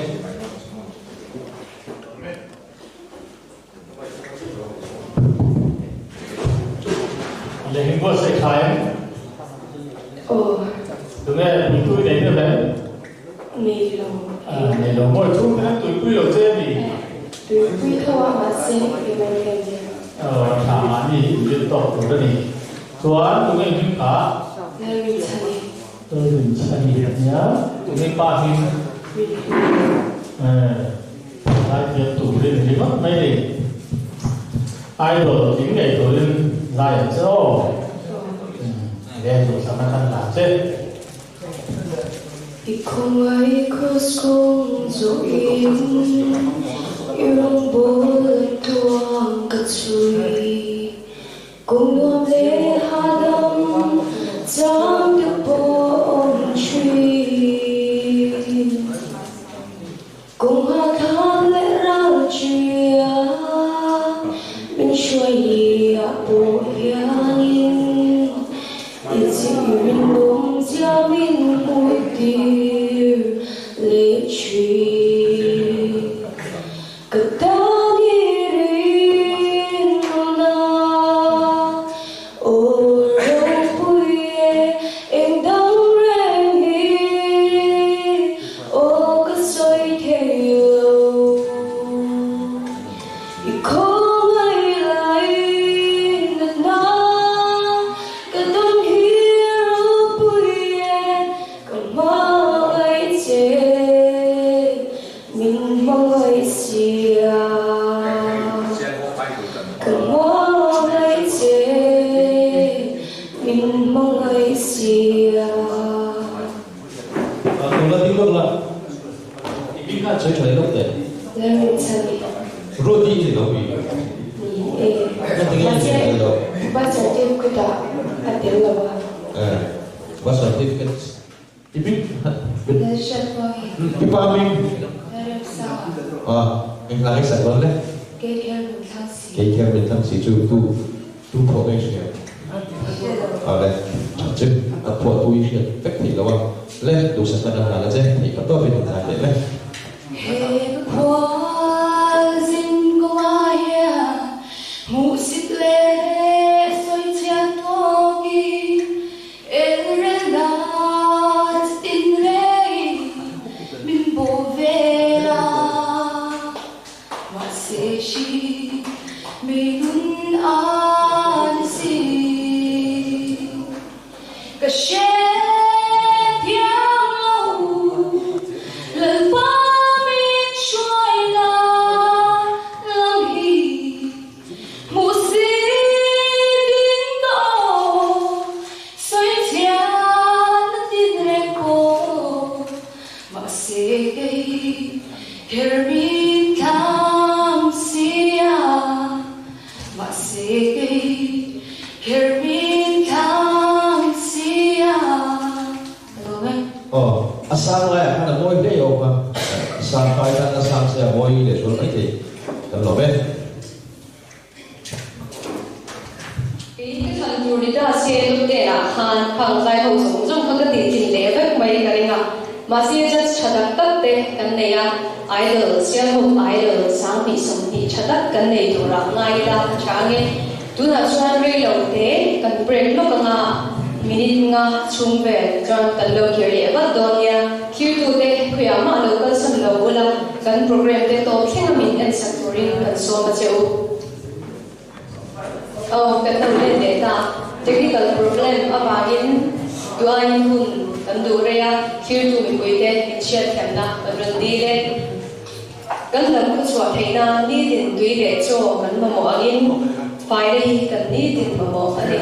Leh in buatsaih tha em? Aw. Tunge puitui nei deuh em? Nei lo. Nei lo mawi chung khan tuipui lo che mi? Tuipui tho a mahse keimah hian nei lo. Aw tha mahni hi inrin tawk tur a ni. Chuan tunge hming kha? Lalrinchhani. Lalrinchhani nia tunge pa hming? Lai thiam turin ringawt mai ni. Idol tling ngei turin lai ang che aw. Leng duhsakna khan la che. I khawngaih kraws kawng zawhin i rawngbawl tuang ka chhui. Kawng nuam leh hahdam chang te pawh awm thin. Kawng hahthlak leh ral ṭia min hruai ni ah pawh hianin i chih rinawm zia min hmuh tir leh thin. Ka tan i rinawmna aw ropui e eng dang reng hi. Mahse, birth certificate-ah a tel lo a. Birth certificate i bik. Lalhriatmuangi. I pa hming. Lalremsanga. Eng hla nge sak dawn le? Kei kher min thlang si. Kei kher min thlang si chu tu tu phuah nge i hria? Hre lo. Awle, tha chu a phuah tu i hriat vek theih lo a. Le, duhsak na kan hlan a che, theih ka tawpin in zai leh le. He ka khual zin kawngah hian hmuhsit leh sawichhiat tawkin elrelna chitin rengin min bawh vel a. Mahse hri mi nun a ni si. Ka hre thiam lo, Lalpa min hruai la lam hi hmuh si din ka aw, sawi chhiat na tin reng pawh, mahse kei kher min thlang sia. Mahse kei kher min thlang si a, ka lawm e. Aw, a sang laiah khan a mawi hle awm a, sang kai tan a sang se a mawi leh zual maithei, kan lawm e. Kei ka thlan tur ni ta se Lunglenah khan khang zai ho zawng zawng kha ka tih tlin leh vek mai ka ring a, mahse judge tha tak tak te kan nei a, Idol, Sialhawk Idol 2020 tha tak kan nei turah ngai ila a tha ange. Tunah chuan rei lo te kan break lawk anga minute nga chhung vel chuan kan lo kir leh vat dawn nia. Thirtute khawiah mah lo kalsan lo ula kan program te tawp thleng a min ensak turin kan sawm a che u. Aw, kan lo let leh ta. Technical problem avangin duaiin hun kan duh rei a, thirtu mipuite inhriatthiamna kan rawn dil e. Kan lam khawchhuah theih nan nitin tui leh chaw kan mamawh angin faina hi kan nitin mamawh a ni.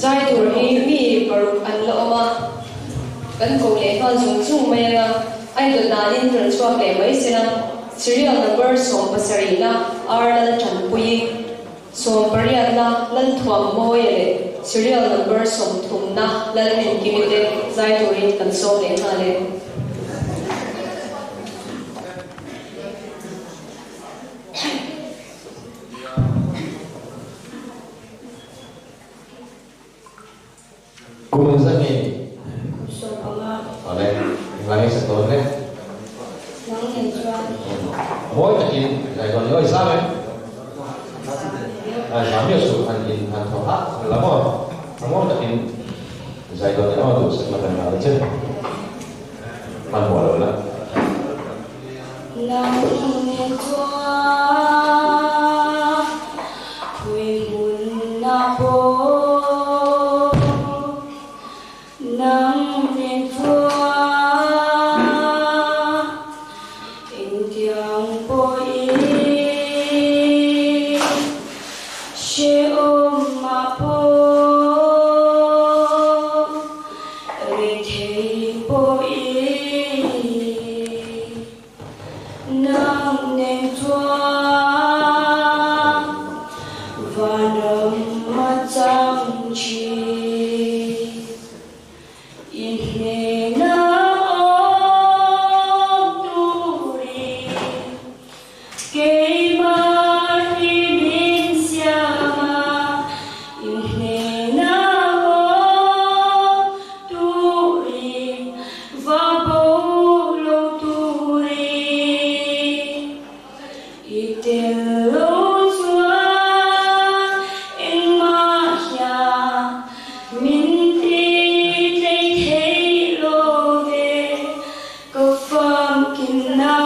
Zai tur hi mi paruk an la awm a, kan ko leh nghal zung zung mai anga a indawt danin rawn chhuak leh mai sela. Serial number 70 na Ar Laltanpuii, 80 na Lalthuammawia leh Serial number 30 na Lalrinkimi te zai turin kan sawm leh nghal e. Kum engzat nge ni? Kum 15. Awle, englai nge sak dawn le? Nang nen chuan. Mawi takin zai dawn ni aw, i zam em? A zam miah suh, han in han thaw hah la maw? A mawi takin zai dawn ni aw, duhsak la kan la che. Hmanhmawh lo la. Nang nen chuan khawi hmun ah pawh nang nen chuan engtiang pawhin hrehawm ah pawh Rethei pawhin nang nen chuan vanram a chang thin. I hnena awm turin Keimah hi min siam a, i hnena awm turin va bo lo turin i tel lo chuan engmah hian min ti tlei thei lo ve. Ka famkimna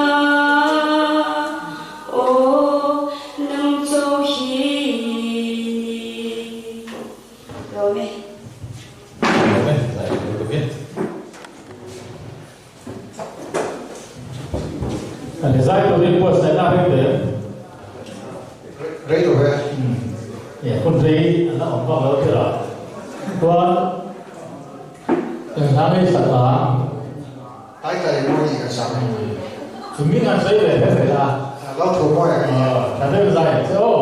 aw nang cho hi ni lawm e. Lawm e, zai ka lutuk e. Ani zai turin buatsaihna a reng ve em? Rei lo ve. Ia, hun rei an la awm vak lo thil ah chuan. Eng hla ngei sak a? Tai tai mawi tih kan sak. Chu ming an sawi ve hle hle a. Lo thu mawi a kan nia. Tha deuh zai che aw.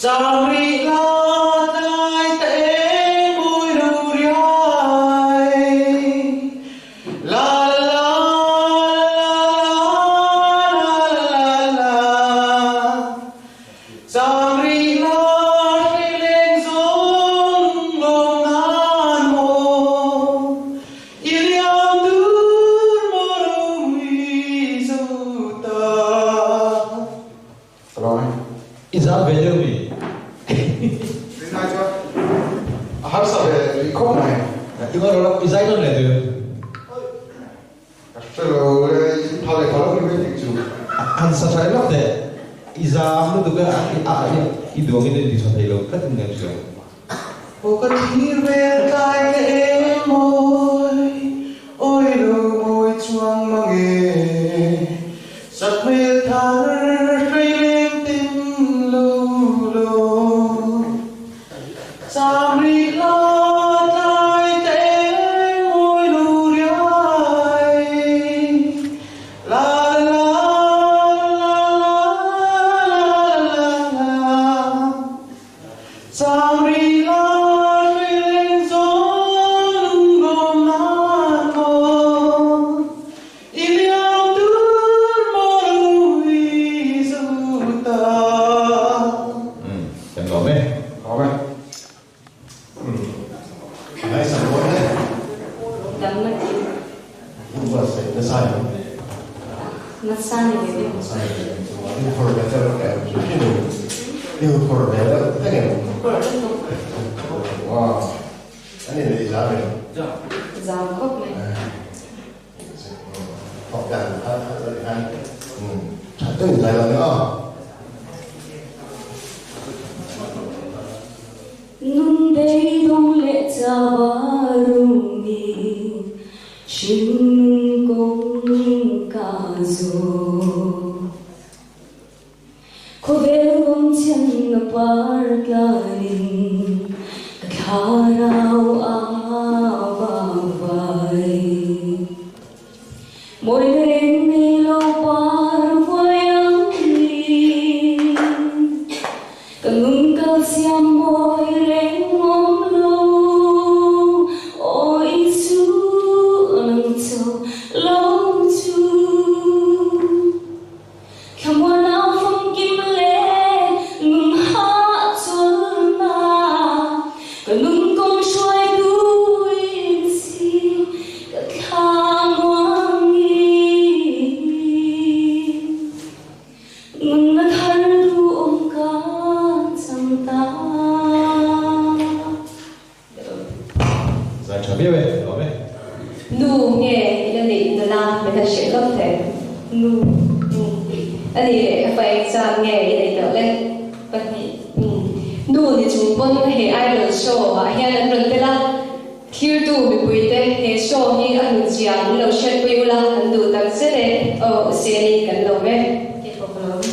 Cham rih la tlai ta eng mawi lo riai La la la la la la la Cham rih la hri leng zawng lawm nan maw I liam dur maw lo mui zo ta. I zam ve deuh mi? Rinai chuan a harsa ve rih khawp mai. I ngaw lo i zai nawn leh tu? Ka hre lo le, i pha leh pha lo ni mai tih chu. Han sa tha lawk teh, i zam lutuk a i duang in i ti tha thei lo tlat in kan hria. Aw ka thlir vel tlai te eng mawi, awi lo mawi chuang mang e, Sakhmel thar hrei leng tin lo lo. Cham rih la tlai te eng mawi lo riai, La la la la la la la la. Cham rih la hrei leng zawn lungdawm nan maw i liam dur maw rui zo ta. Kan lawm e. Lawm e. A ngaihsak dawn e. Damna kim. Hun buatsaih nasa em? Nasa ni ve deuh. Nasa ni ve deuh chu a inphawrh ve deuh em? Hrim hrim in inphawrh ve deuh vek em? Phawrh lutuk. Wow. An inneih zam em? Zam khawp mai. Thawk dan kha khan tha deuh in zai lo nia aw. Nun beidawng leh chava rumin hringnun kawng ka zawh. Khawvel lawmchhen a par tlanin ka thlarau a vangvai. Mawina reng nei lo par vuai ang ni. Ka nun kal siam mawi reng awm lo. Aw Isu nang cho lo chu. Thlamuan a famkim leh nun hahchawlhna ka nun kawng hruaitu in si ka thlamuang in nunna thar duhawm ka chang ta. Zai tha viau e, nuam e. Nu nge i la neih nula min han hrilh lawk teh. Nu, nu. A nih leh ka fa exam nge i neih tawh le? Pahnih. Umm. Nu ni chung pawn he Idol show ah hian an rawn tel a, thlirtu mipui te he show hi a hlut zia min lo hriatpui ula an duh tak zet e. Aw, Useni kan lawm e. Keipawh ka lawm.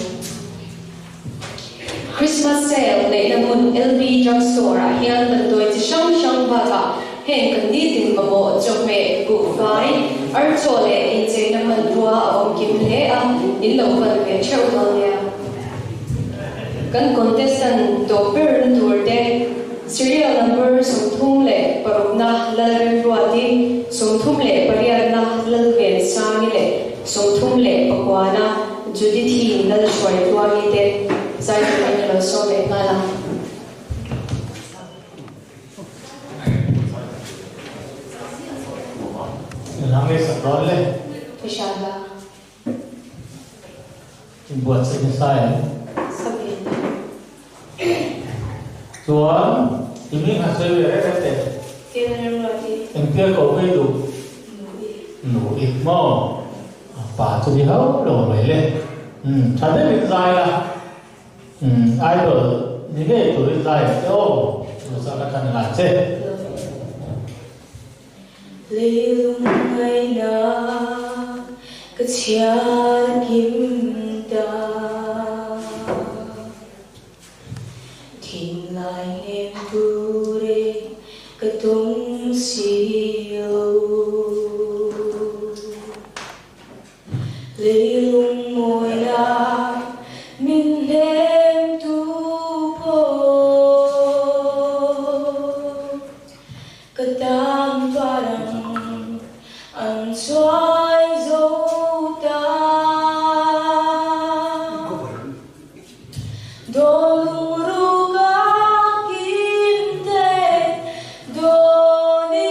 Christmas sale neihna hmun LB Drug Store ah hian damdawi chi hrang hrang bakah heng kan nitin mamawh chawhmeh, buhfai, archaw leh incheina hmanrua a awm kim hle a, in lo kal ve theuh dawn nia. Kan contestant tawp ber na tur te serial number 36 na Lalremruati, 38 na Lalvensangi leh 39 na Judithi Lalhruaitluangi te zai turin ka lo sawm leh nghal a. Engah nge sak dawn le? Ka hria la. Inbuatsaih nasa em? Sa ve ta. Chuan i hming han sawi ve rek rek teh. Kena Remruati. Engtia ko phei duh? Nui. Nui maw? Pa chu ni hauh lo mai le. Umm tha deuhin zai la. Umm idol ni ngei turin zai ang che aw. Duhsak ka than ngai che. Leilung ngaina ka chhiar kim ta. Thinlai nem ture ka tum si lo. Leilung mawina min hnemtu pawh. Tawn lungruka kimte dawnin,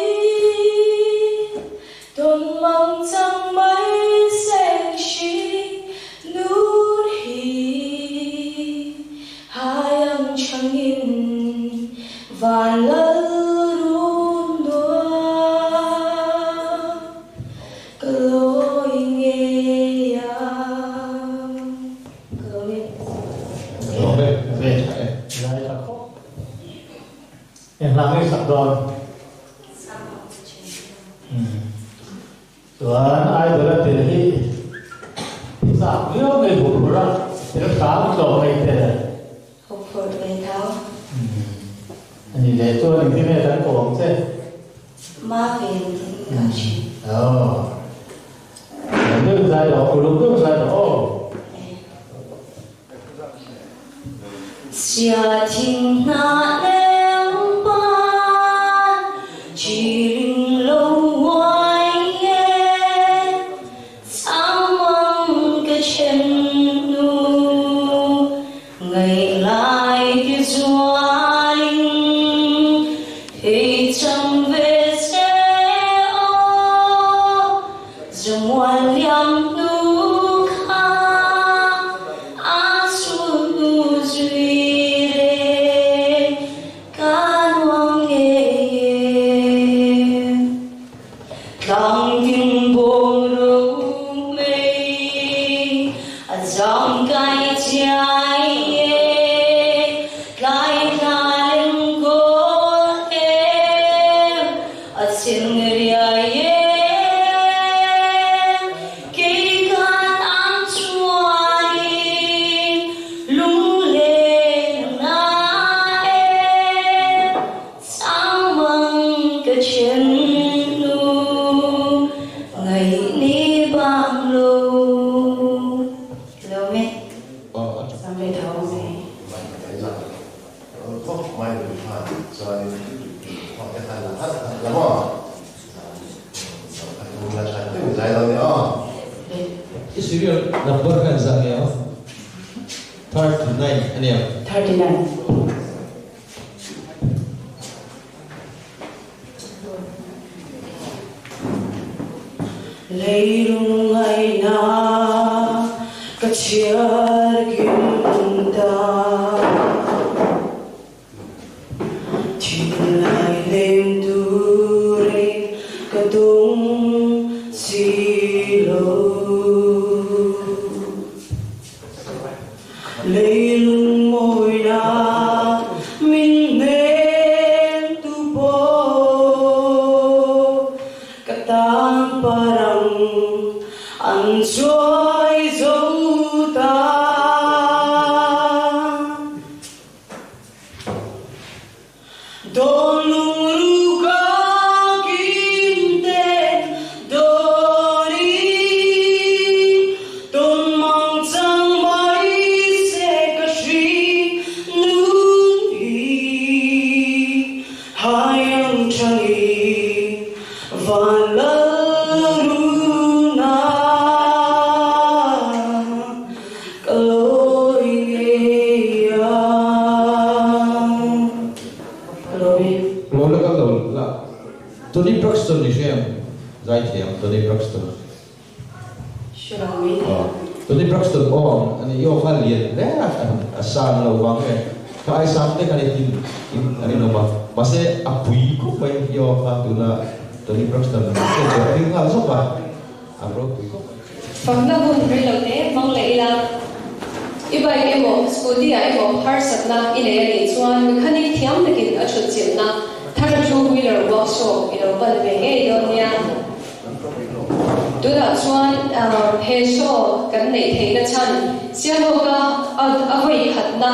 tawn mang chang mai se ka hring nun hi. Hai ang changin van lal run nuam, ka lawi ngei ang. Ka lawm e. Lawm e. Ve tha e. Lai tha khawp. Eng hla nge sak dawn? Chuan idol a tel hi i chak viau ngei huphurh a, tel hram tlawm ngei te. Huphurh ve tho. A ni leh chuan engtin nge kan kawm che? Ma ven tin ka hre. Aw. Lung deuh zai rawh, uluk deuh zai rawh aw. Sia thing hnah leng pan, chi ring lo uai e, chang mang ka then hnu, ngaih lai ti zualin, thei chang ve che aw, zamual liam hnu kha, a su hnu zui reng, ka nuam ngei e. Tlang tin bawng ro mei, a zang kai chiai e, tlai tla leng kawl em, a chin riai e. Kei ka tan chuanin lung len na e, sang mang ka then hnu, ngaih ni bang lo. Lawm e. Sam ve tho mai. Khawp mai lui khan chuanin khawp te khan la hat hat la maw? A tum la tha deuh zai lo ni aw. I serial number kha engzah nge aw? 39 a nia. 39. Leilung ngaihna ka chhiar kim ta, thinlai lem turin ka tum si lo. Leilung mawina min hnem tu pawh ka tan parang an chuai zo ta. Dawn lungruka kimte dawnin, tawn mang chang mai se ka hring nun hi. Hai ang changin van lal runa, ka lawi ngei ang. Ka lawm e. Lo la kal lo la. Toni Braxton ni hre ang zai thiam Toni Braxton. Hre lo mai thei. Aw Toni Braxton aw ang ani i aw kha lian hle a a sang lo vang nge kha ai sang te khan i hlim in a rinawm a mahse a pui khawp mai i aw kha tuna Toni Braxton ang che chu a ring nghal zawk a a ropui khawp mai. Fakna hun rei lo te hmang leh ila, i bike emaw scooty ah emaw harsatna i nei a nih chuan mechanic thiam takin a thut chilhna thar two wheeler workshop i lo pan ve ngei dawn nia. Tunah chuan he show kan neih theihna chhan Sialhawka a vawi khatna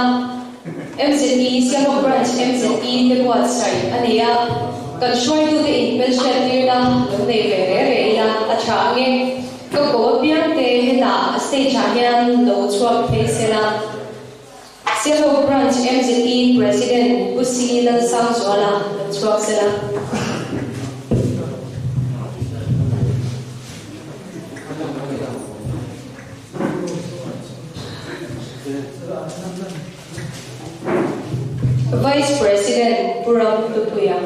MZE Sialhawk Branch MZE te buatsaih a ni a, kan hruaitute inhmelhriat tirna lo nei ve re re ila a tha ang e. Ka ko apiang te hetah stage ah hian lo chhuak phei sela. Sialhawk Branch MZE President Pu Si Lalsangzuala lo chhuak sela. Vice President Pu Ramhlupuia.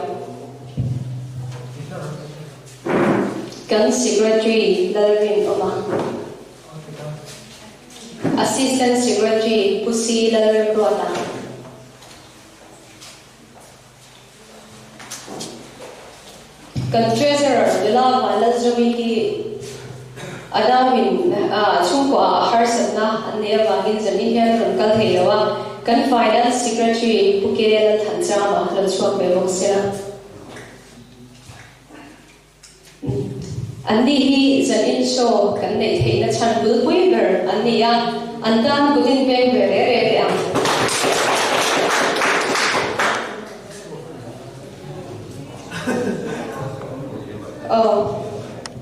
Kan Secretary Lalrinawma. Assistant Secretary Pu Si Lalremruata. Kan Treasurer Nula Vanlalzawmi hi a nauin chhungkuaah harsatna an neih avangin zani hian rawn kal thei lo a, kan Finance Secretary Pu Ke Lalthanchama lo chhuak ve bawk sela. Anni hi zanin show kan neih theihna chhan bulpui ber an ni a, an tan kut in peng ve re re teh ang. Aw,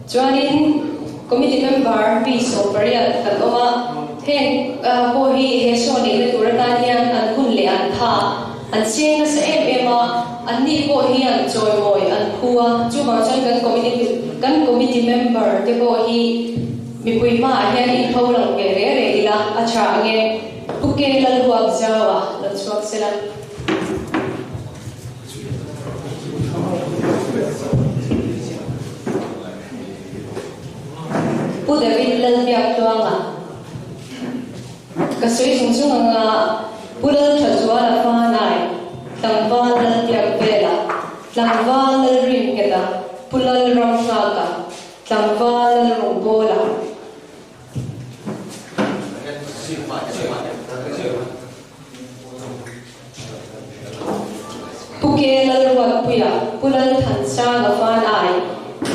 chuanin committee member mi 18 kan awm a, heng pawh hi he show neihna tur atan hian an hun leh an tha. An cheng nasa em em a, anni pawh hian chawimawi an phu a, chuvang chuan kan committee kan committee member te pawh hi mipui hmaah hian inpho lang ve re re ila a tha ange. Pu Ke Lalhuak Zaua lo chhuak sela. Pu David Lalbiaktluanga. Ka sawi chung chung anga Pu Lalthazuala Fanai, Tlangval Lalbiakvela, Tlangval Lalringheta, Pu Lalramnghaka, Tlangval Lalrawngbawla. Pu Ke Lalruatpuia, Pu Lalthansanga Fanai,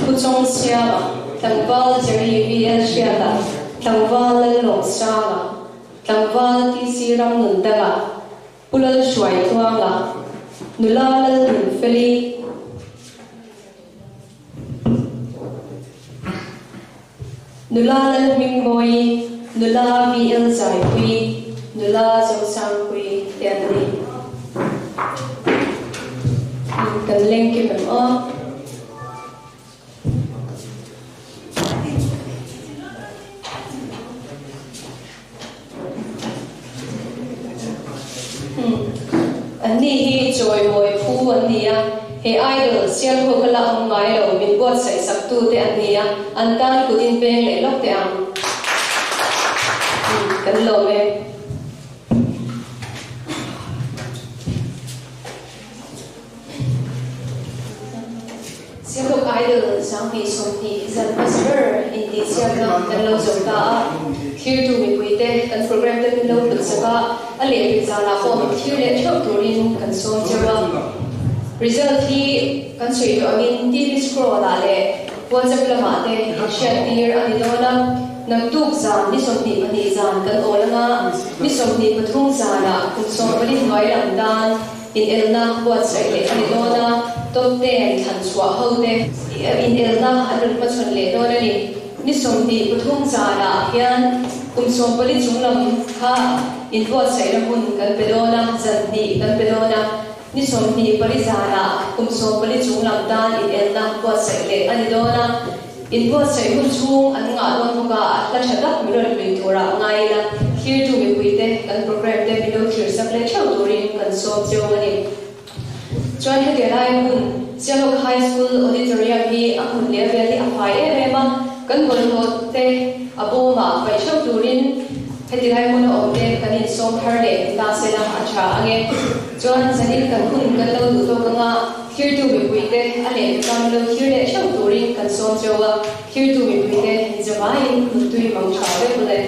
Pu Chawngsiama, Tlangval Jerry VL Hriata, Tlangval Lallawmsanga, Tlangval TC Ramnundanga, Pu Lalhruaitluanga, Nula Lalnunfeli, Nula Lalhmingmawii, Nula VL Zaipuii, Nula Zosangpuii te an ni. Kan leng kim em aw. Anni hi chawimawi phu an ni a, he idol sial ho ka la awm ngai lo min buatsaih sak tu te an ni a, an tan kut in peng leh lawk teh ang. Kan lawm e. Sialhawk Idol 2020 zan hmasa ber intihsiakna kan lo zawm ta a, thirtu mipuite kan program te min lo hlut sak a, a lehpek zanah pawh min thir leh theuh turin kan sawm cheu a. Result hi kan sawi tawh angin TV scroll ah leh WhatsApp lamah te inhriat tir a ni dawn a, naktuk zan ni 22 zan kan awl anga ni 23 zanah kum 14 hnuai lam tan Inelna buatsaih leh a ni dawn a, top ten thlan chhuah ho te inelna an rawn hmachhawn leh dawn a ni. Ni 23 zanah hian kum 14 chung lam kha inbuatsaihna hun kan pe dawn a, zan hnih kan pe dawn a. Ni 24 zanah kum 14 chung lam tan inelna buatsaih leh a ni dawn a. Inbuatsaih hun chhung an ngah dawn bawk a, hla tha tak min rawn hlui turah ngai ila, thirtu mipuite kan program te min lo thlir sak leh theuh turin kan sawm cheu a ni. Chuan heti lai hun Sialhawk High School Auditorium hi a hmun leh vel hi a fai em em a, kan bawlhhlawh te a bawmah paih theuh turin heti lai hmun a awm te kan insawm thar leh ta sela a tha ange. Chuan zanin kan hun kan lo duh tawk anga, Thirtu mipuite a lehkha lo thir leh theuh turin kan sawm cheu a, thirtu mipuite zavaiin muttui mang tha vek le.